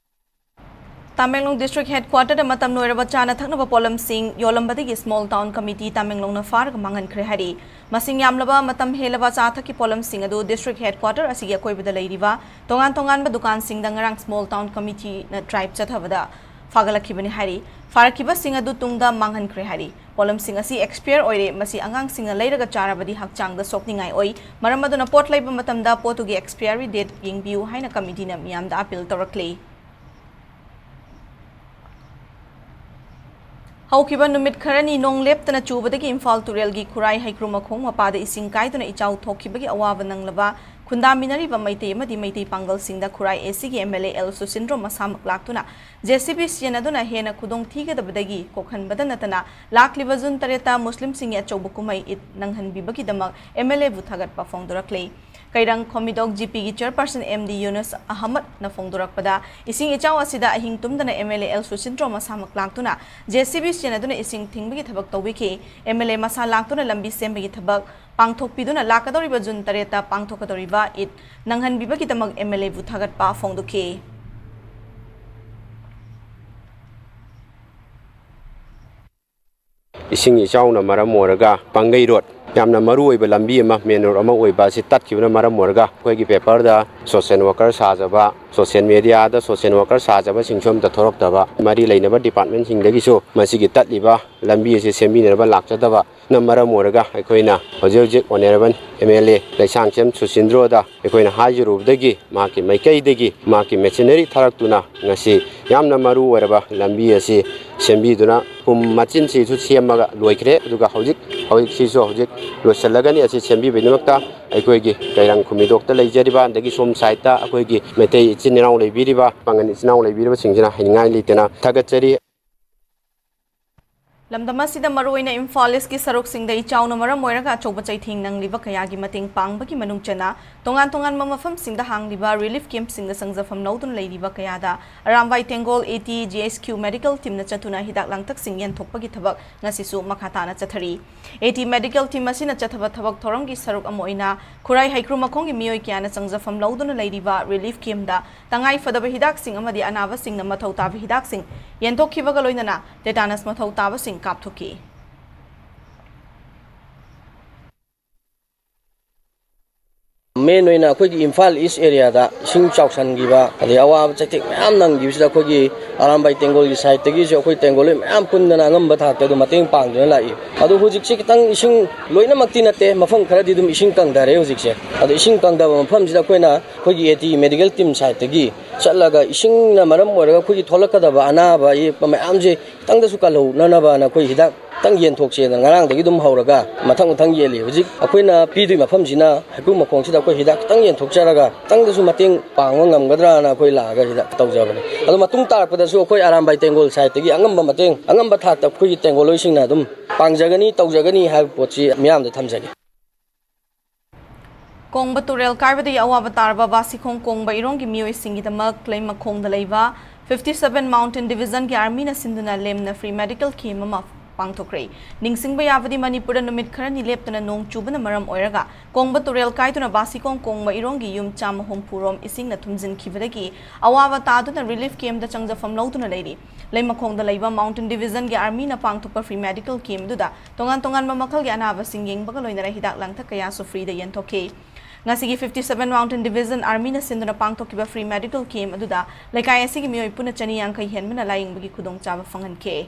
ꯇꯥꯃꯦꯡꯂꯣꯡ district headquarterꯗ ꯃꯇꯝ ꯂꯣꯏꯔꯕ ꯆꯥꯅ ꯊꯛꯅꯕ ꯄꯣꯠꯂꯝꯁꯤꯡ ꯌꯣꯜꯂꯝꯕꯗꯒꯤ small town committee ꯇꯥꯃꯦꯡꯂꯣꯡꯅ ꯐꯥꯔꯒ ꯃꯥꯡꯍꯟꯈ꯭ꯔꯦ ꯍꯥꯏꯔꯤ꯫ ꯃꯁꯤꯡ ꯌꯥꯝꯂꯕ ꯃꯇꯝ ꯍꯦꯜꯂꯕ ꯆꯥ ꯊꯛꯀꯤ ꯄꯣꯠꯂꯝꯁꯤꯡ ꯑꯗꯨ district headquarter ꯑꯁꯤꯒꯤ ꯑꯀꯣꯏꯕꯗ ꯂꯩꯔꯤꯕ ꯇꯣꯉꯥꯟ ꯇꯣꯉꯥꯟꯕ ꯗꯨꯀꯥꯟꯁꯤꯡꯗ ꯉꯔꯥꯡ small town committeeꯅ drive ꯆꯠꯊꯕꯗ ꯐꯥꯒꯠꯂꯛꯈꯤꯕꯅꯤ ꯍꯥꯏꯔꯤ꯫ ꯐꯥꯔꯛꯈꯤꯕꯁꯤꯡ ꯑꯗꯨ ꯇꯨꯡꯗ ꯃꯥꯡꯍꯟꯈ꯭ꯔꯦ ꯍꯥꯏꯔꯤ꯫ ꯄꯣꯠꯂꯝꯁꯤꯡ ꯑꯁꯤ expire ꯑꯣꯏꯔꯦ, ꯃꯁꯤ ꯑꯉꯥꯡꯁꯤꯡꯅ ꯂꯩꯔꯒ ꯆꯥꯔꯕꯗꯤ ꯍꯛꯆꯥꯡꯗ ꯁꯣꯛꯅꯤꯡꯉꯥꯏ ꯑꯣꯏ꯫ ꯃꯔꯝ ꯑꯗꯨꯅ ꯄꯣꯠ ꯂꯩꯕ ꯃꯇꯝꯗ ꯄꯣꯠꯇꯨꯒꯤ expiry date ꯌꯦꯡꯕꯤꯌꯨ ꯍꯥꯏꯅ committeeꯅ ꯃꯤꯌꯥꯝꯗ appeal ꯇꯧꯔꯛꯂꯤ꯫ ꯍꯧꯈꯤꯕ ꯅꯨꯃꯤꯠ ꯈꯔꯅꯤ ꯅꯣꯡ ꯂꯦꯞꯇꯅ ꯆꯨꯕꯗꯒꯤ ꯏꯝꯐꯥꯜ ꯇꯨꯔꯦꯜꯒꯤ ꯈꯨꯔꯥꯏ ꯍꯩꯀ꯭ꯔꯨ ꯃꯈꯣꯡ ꯃꯄꯥꯗ ꯏꯁꯤꯡ ꯀꯥꯏꯗꯨꯅ ꯏꯆꯥꯎ ꯊꯣꯛꯈꯤꯕꯒꯤ ꯑꯋꯥꯕ ꯅꯪꯂꯕ ꯈꯨꯟꯗꯥꯃꯤꯟꯅꯔꯤꯕ ꯃꯩꯇꯩ ꯑꯃꯗꯤ ꯃꯩꯇꯩ ꯄꯥꯡꯒꯜꯁꯤꯡꯗ ꯈꯨꯔꯥꯏ ꯑꯦ ꯁꯤꯒꯤ ꯑꯦꯝ ꯑꯦꯜ ꯑꯦ ꯑꯦꯜ ꯁꯨꯁꯤꯟꯗ꯭ꯔꯣ ꯃꯁꯥꯃꯛ ꯂꯥꯛꯇꯨꯅ ꯖꯦ ꯁꯤ ꯕꯤ ꯁꯤꯖꯤꯟꯅꯗꯨꯅ ꯍꯦꯟꯅ ꯈꯨꯗꯣꯡ ꯊꯤꯒꯗꯕꯗꯒꯤ ꯀꯣꯛꯍꯟꯕꯗ ꯅꯠꯇꯅ ꯂꯥꯛꯂꯤꯕ ꯖꯨꯟ ꯇꯔꯦꯠꯇ ꯃꯨꯁꯂꯤꯝꯁꯤꯡꯒꯤ ꯑꯆꯧꯕ ꯀꯨꯝꯍꯩ ꯏꯗ ꯅꯪꯍꯟꯕꯤꯕꯒꯤꯗꯃꯛ ꯑꯦꯝ ꯑꯦꯜ ꯑꯦꯕꯨ ꯊꯥꯒꯠꯄ ꯐꯣꯡꯗꯣꯔꯛꯂꯤ꯫ ꯀꯩꯔꯪ ꯈꯣꯃꯤꯗꯣꯛ ꯖꯤ ꯄꯤꯒꯤ ꯆꯤꯌꯔꯄꯔꯁꯟ ꯑꯦꯝ ꯗꯤ ꯌꯨꯅꯁ ꯑꯍꯃꯗꯅ ꯐꯣꯡꯗꯣꯔꯛꯄꯗ, ꯏꯁꯤꯡ ꯏꯆꯥꯎ ꯑꯁꯤꯗ ꯑꯍꯤꯡ ꯇꯨꯝꯗꯅ ꯑꯦꯝ ꯑꯦꯜ ꯑꯦ ꯑꯦꯜ ꯁꯨꯁꯤꯟꯗ꯭ꯔꯣ ꯃꯁꯥꯃꯛ ꯂꯥꯛꯇꯨꯅ ꯖꯦ ꯁꯤ ꯕꯤ ꯁꯤꯖꯤꯟꯅꯗꯨꯅ ꯏꯁꯤꯡ ꯊꯤꯡꯕꯒꯤ ꯊꯕꯛ ꯇꯧꯕꯤꯈꯤ꯫ ꯑꯦꯝ ꯑꯦꯜ ꯑꯦ ꯃꯁꯥ ꯂꯥꯛꯇꯨꯅ ꯂꯝꯕꯤ ꯁꯦꯝꯕꯒꯤ ꯊꯕꯛ ꯄꯥꯡꯊꯣꯛꯄꯤꯗꯨꯅ ꯂꯥꯛꯀꯗꯧꯔꯤꯕ ꯖꯨꯟ ꯇꯔꯦꯠꯇ ꯄꯥꯡꯊꯣꯛꯀꯗꯧꯔꯤꯕ ꯏꯗ ꯅꯪꯍꯟꯕꯤꯕꯒꯤꯗꯃꯛ ꯑꯦꯝ ꯑꯦꯜ ꯑꯦꯕꯨ ꯊꯥꯒꯠꯄ ꯐꯣꯡꯗꯣꯛꯈꯤ꯫ ꯏꯁꯤꯡ ꯏꯆꯥꯎꯅ ꯃꯔꯝ ꯑꯣꯏꯔꯒ ꯄꯥꯡꯒꯩ ꯔꯣꯗ, ꯌꯥꯝꯅ ꯃꯔꯨ ꯑꯣꯏꯕ ꯂꯝꯕꯤ ꯑꯃ, ꯃꯦꯟ ꯔꯣꯗ ꯑꯃ ꯑꯣꯏꯕ ꯑꯁꯤ ꯇꯠꯈꯤꯕꯅ ꯃꯔꯝ ꯑꯣꯏꯔꯒ, ꯑꯩꯈꯣꯏꯒꯤ ꯄꯦꯄꯔꯗ ꯁꯣꯁꯤꯌꯦꯜ ꯋꯥꯔꯀꯔ ꯁꯥꯖꯕ, ꯁꯣꯁꯤꯌꯦꯜ ꯃꯦꯗꯤꯌꯥꯗ ꯁꯣꯁꯤꯌꯦꯜ ꯋꯥꯔꯀꯔ ꯁꯥꯖꯕꯁꯤꯡꯁꯨ ꯑꯝꯇ ꯊꯣꯔꯛꯇꯕ, ꯃꯔꯤ ꯂꯩꯅꯕ ꯗꯤꯄꯥꯔꯠꯃꯦꯟꯁꯤꯡꯗꯒꯤꯁꯨ ꯃꯁꯤꯒꯤ ꯇꯠꯂꯤꯕ ꯂꯝꯕꯤ ꯑꯁꯤ ꯁꯦꯝꯕꯤꯅꯅꯕ ꯂꯥꯛꯆꯗꯕ ꯅ ꯃꯔꯝ ꯑꯣꯏꯔꯒ, ꯑꯩꯈꯣꯏꯅ ꯍꯧꯖꯤꯛ ꯍꯧꯖꯤꯛ honourable M L A Leishangthem Susindro ꯑꯩꯈꯣꯏꯅ ꯍꯥꯏꯖꯔꯨꯕꯗꯒꯤ, ꯃꯍꯥꯛꯀꯤ ꯃꯥꯏꯀꯩꯗꯒꯤ ꯃꯍꯥꯛꯀꯤ ꯃꯦꯆꯤꯅꯔꯤ ꯊꯥꯔꯛꯇꯨꯅ ꯉꯁꯤ ꯌꯥꯝꯅ ꯃꯔꯨ ꯑꯣꯏꯔꯕ ꯂꯝꯕꯤ ꯑꯁꯤ ꯁꯦꯝꯕꯤꯗꯨꯅ, ꯀꯨꯝ ꯃꯆꯤꯟꯁꯤꯁꯨ ꯁꯦꯝꯃꯒ ꯂꯣꯏꯈ꯭ꯔꯦ꯫ ꯑꯗꯨꯒ ꯍꯧꯖꯤꯛ, ꯍꯧꯖꯤꯛꯁꯤꯁꯨ ꯍꯧꯖꯤꯛ ꯂꯣꯏꯁꯤꯜꯂꯒꯅꯤ꯫ ꯑꯁꯤ ꯁꯦꯝꯕꯤꯕꯒꯤꯗꯃꯛꯇ ꯑꯩꯈꯣꯏꯒꯤ ꯀꯩꯔꯪ ꯈꯨꯃꯤꯗꯣꯛꯇ ꯂꯩꯖꯔꯤꯕ, ꯑꯗꯒꯤ ꯁꯣꯝ ꯁꯥꯏꯠꯇ ꯑꯩꯈꯣꯏꯒꯤ ꯃꯩꯇꯩ ꯏꯆꯤꯟ ꯏꯅꯥꯎ ꯂꯩꯕꯤꯔꯤꯕ, ꯄꯥꯡꯒꯜ ꯏꯆꯤꯟ ꯏꯅꯥꯎ ꯂꯩꯕꯤꯔꯤꯕꯁꯤꯡꯁꯤꯅ ꯍꯥꯏꯅꯤꯡꯉꯥꯏ ꯂꯩꯇꯅ ꯊꯥꯒꯠꯆꯔꯤ꯫ ꯂꯝꯗꯝ ꯑꯁꯤꯗ ꯃꯔꯨꯑꯣꯏꯅ ꯏꯝꯐꯥꯜ ꯏꯁꯀꯤ ꯁꯔꯨꯛꯁꯤꯡꯗ ꯏꯆꯥꯎꯅ ꯃꯔꯝ ꯑꯣꯏꯔꯒ ꯑꯆꯧꯕ ꯆꯩꯊꯦꯡ ꯅꯪꯂꯤꯕ ꯀꯌꯥꯒꯤ ꯃꯇꯦꯡ ꯄꯥꯡꯕꯒꯤ ꯃꯅꯨꯡ ꯆꯟꯅ ꯇꯣꯉꯥꯟ ꯇꯣꯉꯥꯟꯕ ꯃꯐꯝꯁꯤꯡꯗ ꯍꯥꯡꯂꯤꯕ ꯔꯤꯂꯤꯐ ꯀꯦꯝꯞꯁꯤꯡꯗ ꯆꯪꯖꯐꯝ ꯂꯧꯗꯨꯅ ꯂꯩꯔꯤꯕ ꯀꯌꯥꯗ Arambai Tenggol A T G H Q medical ꯇꯤꯝꯅ ꯆꯠꯇꯨꯅ ꯍꯤꯗꯥꯛ ꯂꯥꯡꯊꯛꯁꯤꯡ ꯌꯦꯟꯊꯣꯛꯄꯒꯤ ꯊꯕꯛ ꯉꯁꯤꯁꯨ ꯃꯈꯥ ꯇꯥꯅ ꯆꯠꯊꯔꯤ꯫ ꯑꯦ ꯇꯤ ꯃꯦꯗꯤꯀꯦꯜ ꯇꯤꯝ ꯑꯁꯤꯅ ꯆꯠꯊꯕ ꯊꯕꯛ ꯊꯧꯔꯝꯒꯤ ꯁꯔꯨꯛ ꯑꯃ ꯑꯣꯏꯅ ꯈꯨꯔꯥꯏ ꯍꯩꯀ꯭ꯔꯨ ꯃꯈꯣꯡꯒꯤ ꯃꯤꯑꯣꯏ ꯀꯌꯥꯅ ꯆꯪꯖꯐꯝ ꯂꯧꯗꯨꯅ ꯂꯩꯔꯤꯕ ꯔꯤꯂꯤꯐ ꯀꯦꯝꯞꯗ ꯇꯉꯥꯏ ꯐꯗꯕ ꯍꯤꯗꯥꯛꯁꯤꯡ ꯑꯃꯗꯤ ꯑꯅꯥꯕꯁꯤꯡꯅ ꯃꯊꯧ ꯇꯥꯕ ꯍꯤꯗꯥꯛꯁꯤꯡ ꯌꯦꯟꯊꯣꯛꯈꯤꯕꯒ ꯂꯣꯏꯅꯅ ꯇꯦꯇꯥꯅꯁ ꯃꯊꯧ ꯇꯥꯕꯁꯤꯡ ꯀꯥꯞꯊꯣꯛꯈꯤ꯫ ꯃꯦꯟ ꯑꯣꯏꯅ ꯑꯩꯈꯣꯏꯒꯤ ꯏꯝꯐꯥꯜ ꯏꯁ ꯑꯦꯔꯤꯌꯥꯗ ꯏꯁꯤꯡ ꯆꯥꯎꯁꯟꯈꯤꯕ, ꯑꯗꯩ ꯑꯋꯥꯕ ꯆꯩꯊꯦꯡ ꯃꯌꯥꯝ ꯅꯪꯈꯤꯕꯁꯤꯗ ꯑꯩꯈꯣꯏꯒꯤ ꯑꯔꯥꯝꯕꯥꯏ ꯇꯦꯡꯒꯣꯜꯒꯤ ꯁꯥꯏꯠꯇꯒꯤꯁꯨ ꯑꯩꯈꯣꯏ ꯇꯦꯡꯒꯣꯜ ꯃꯌꯥꯝ ꯄꯨꯟꯗꯅ ꯑꯉꯝꯕ ꯊꯥꯛꯇ ꯑꯗꯨꯝ ꯃꯇꯦꯡ ꯄꯥꯡꯗꯨꯅ ꯂꯥꯛꯏ꯫ ꯑꯗꯨ ꯍꯧꯖꯤꯛꯁꯦ ꯈꯤꯇꯪ ꯏꯁꯤꯡ, ꯂꯣꯏꯅꯃꯛꯇꯤ ꯅꯠꯇꯦ, ꯃꯐꯝ ꯈꯔꯗꯤ ꯑꯗꯨꯝ ꯏꯁꯤꯡ ꯀꯪꯊꯔꯦ ꯍꯧꯖꯤꯛꯁꯦ꯫ ꯑꯗꯣ ꯏꯁꯤꯡ ꯀꯪꯊꯕ ꯃꯐꯝꯁꯤꯗ ꯑꯩꯈꯣꯏꯅ ꯑꯩꯈꯣꯏꯒꯤ ꯑꯦ ꯇꯤ ꯃꯦꯗꯤꯀꯦꯜ ꯇꯤꯝ ꯁꯥꯏꯠꯇꯒꯤ ꯆꯠꯂꯒ ꯏꯁꯤꯡꯅ ꯃꯔꯝ ꯑꯣꯏꯔꯒ ꯑꯩꯈꯣꯏꯒꯤ ꯊꯣꯛꯂꯛꯀꯗꯕ ꯑꯅꯥꯕ ꯑꯌꯦꯛꯄ ꯃꯌꯥꯝꯁꯦ ꯈꯤꯇꯪꯗꯁꯨ ꯀꯜꯍꯧꯅꯅꯕꯅ ꯑꯩꯈꯣꯏ ꯍꯤꯗꯥꯛ ꯈꯤꯇꯪ ꯌꯦꯟꯊꯣꯛꯁꯦꯅ ꯉꯔꯥꯡꯗꯒꯤ ꯑꯗꯨꯝ ꯍꯧꯔꯒ ꯃꯊꯪ ꯃꯊꯪ ꯌꯦꯜꯂꯤ꯫ ꯍꯧꯖꯤꯛ ꯑꯩꯈꯣꯏꯅ ꯄꯤꯗꯣꯏ ꯃꯐꯝꯁꯤꯅ ꯍꯩꯀ꯭ꯔꯨ ꯃꯈꯣꯡꯁꯤꯗ ꯑꯩꯈꯣꯏ ꯍꯤꯗꯥꯛ ꯈꯤꯇꯪ ꯌꯦꯟꯊꯣꯛꯆꯔꯒ ꯈꯤꯇꯪꯗꯁꯨ ꯃꯇꯦꯡ ꯄꯥꯡꯕ ꯉꯝꯒꯗ꯭ꯔꯥꯅ ꯑꯩꯈꯣꯏ ꯂꯥꯛꯑꯒ ꯁꯤꯗ ꯇꯧꯖꯕꯅꯤ꯫ ꯑꯗꯣ ꯃꯇꯨꯡ ꯇꯥꯔꯛꯄꯗꯁꯨ ꯑꯩꯈꯣꯏ ꯑꯔꯥꯝꯕꯥꯏ ꯇꯦꯡꯒꯣꯜ ꯁꯥꯏꯠꯇꯒꯤ ꯑꯉꯝꯕ ꯃꯇꯦꯡ, ꯑꯉꯝꯕ ꯊꯥꯛꯇ ꯑꯩꯈꯣꯏꯒꯤ ꯇꯦꯡꯒꯣꯜꯂꯣꯏꯁꯤꯡꯅ ꯑꯗꯨꯝ ꯄꯥꯡꯖꯒꯅꯤ, ꯇꯧꯖꯒꯅꯤ ꯍꯥꯏꯕ ꯄꯣꯠꯁꯤ ꯃꯤꯌꯥꯝꯗ ꯊꯝꯖꯒꯦ꯫ ꯀꯣꯡꯕ ꯇꯨꯔꯦꯜ ꯀꯥꯏꯕꯗꯒꯤ ꯑꯋꯥꯕ ꯇꯥꯔꯕ ꯕꯥꯁꯤꯈꯣꯡ ꯀꯣꯡꯕ ꯏꯔꯣꯡꯒꯤ ꯃꯤꯑꯣꯏꯁꯤꯡꯒꯤꯗꯃꯛ ꯂꯩꯃꯈꯣꯡꯗ ꯂꯩꯕ fifty seven Mountain Divisionꯒꯤ Armyꯅ ꯁꯤꯟꯗꯨꯅ ꯂꯦꯝꯅ free medical camp ꯑꯃ ꯄꯥꯡꯊꯣꯛꯈ꯭ꯔꯦ꯫ ꯅꯤꯡꯁꯤꯡꯕ ꯌꯥꯕꯗꯤ ꯃꯅꯤꯄꯨꯔꯗ ꯅꯨꯃꯤꯠ ꯈꯔꯅꯤ ꯂꯦꯞꯇꯅ ꯅꯣꯡ ꯆꯨꯕꯅ ꯃꯔꯝ ꯑꯣꯏꯔꯒ ꯀꯣꯡꯕ ꯇꯨꯔꯦꯜ ꯀꯥꯏꯗꯨꯅ ꯕꯥꯁꯤꯈꯣꯡ ꯀꯣꯡꯕ ꯏꯔꯣꯡꯒꯤ ꯌꯨꯝ ꯆꯥꯝꯃ ꯍꯨꯝꯐꯨ ꯔꯣꯝ ꯏꯁꯤꯡꯅ ꯊꯨꯝꯖꯤꯟꯈꯤꯕꯗꯒꯤ ꯑꯋꯥꯕ ꯇꯥꯗꯨꯅ relief campꯇ ꯆꯪꯖꯐꯝ ꯂꯧꯗꯨꯅ ꯂꯩꯔꯤ꯫ ꯂꯩꯃꯈꯣꯡꯗ ꯂꯩꯕ Mountain Divisionꯒꯤ Armyꯅ ꯄꯥꯡꯊꯣꯛꯄ free medical camp ꯑꯗꯨꯗ ꯇꯣꯉꯥꯟ ꯇꯣꯉꯥꯟꯕ ꯃꯈꯜꯒꯤ ꯑꯅꯥꯕꯁꯤꯡ ꯌꯦꯡꯕꯒ ꯂꯣꯏꯅꯅ ꯍꯤꯗꯥꯛ ꯂꯥꯡꯊꯛ ꯀꯌꯥꯁꯨ freeꯗ ꯌꯦꯟꯊꯣꯛꯈꯤ꯫ ꯉꯁꯤꯒꯤ fifty seven Mountain Division Armyꯅ ꯁꯤꯟꯗꯨꯅ ꯄꯥꯡꯊꯣꯛꯈꯤꯕ free medical camp ꯑꯗꯨꯗ ꯂꯩꯀꯥꯏ ꯑꯁꯤꯒꯤ ꯃꯤꯑꯣꯏ ꯄꯨꯟꯅ ꯆꯅꯤ ꯌꯥꯡꯈꯩ ꯍꯦꯟꯕꯅ ꯂꯥꯌꯦꯡꯕꯒꯤ ꯈꯨꯗꯣꯡꯆꯥꯕ ꯐꯪꯍꯟꯈꯤ꯫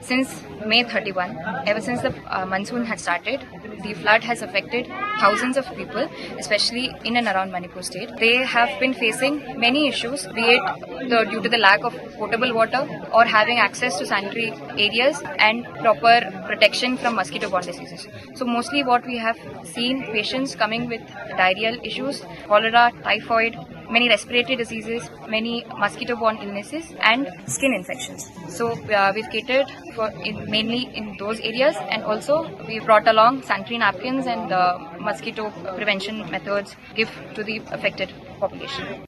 Since May thirty-one, ever since the uh, monsoon had started, the flood has affected thousands of people, especially in and around Manipur state. They have been facing many issues, be it the, due to the lack of potable water or having access to sanitary areas and proper protection from mosquito-borne diseases. So mostly what we have seen, patients coming with diarrheal issues, cholera, typhoid, many respiratory diseases, many mosquito-borne illnesses and skin infections. So uh, we've catered for in, mainly in those areas, and also we brought along sanitary napkins and uh, mosquito prevention methods give to the affected population.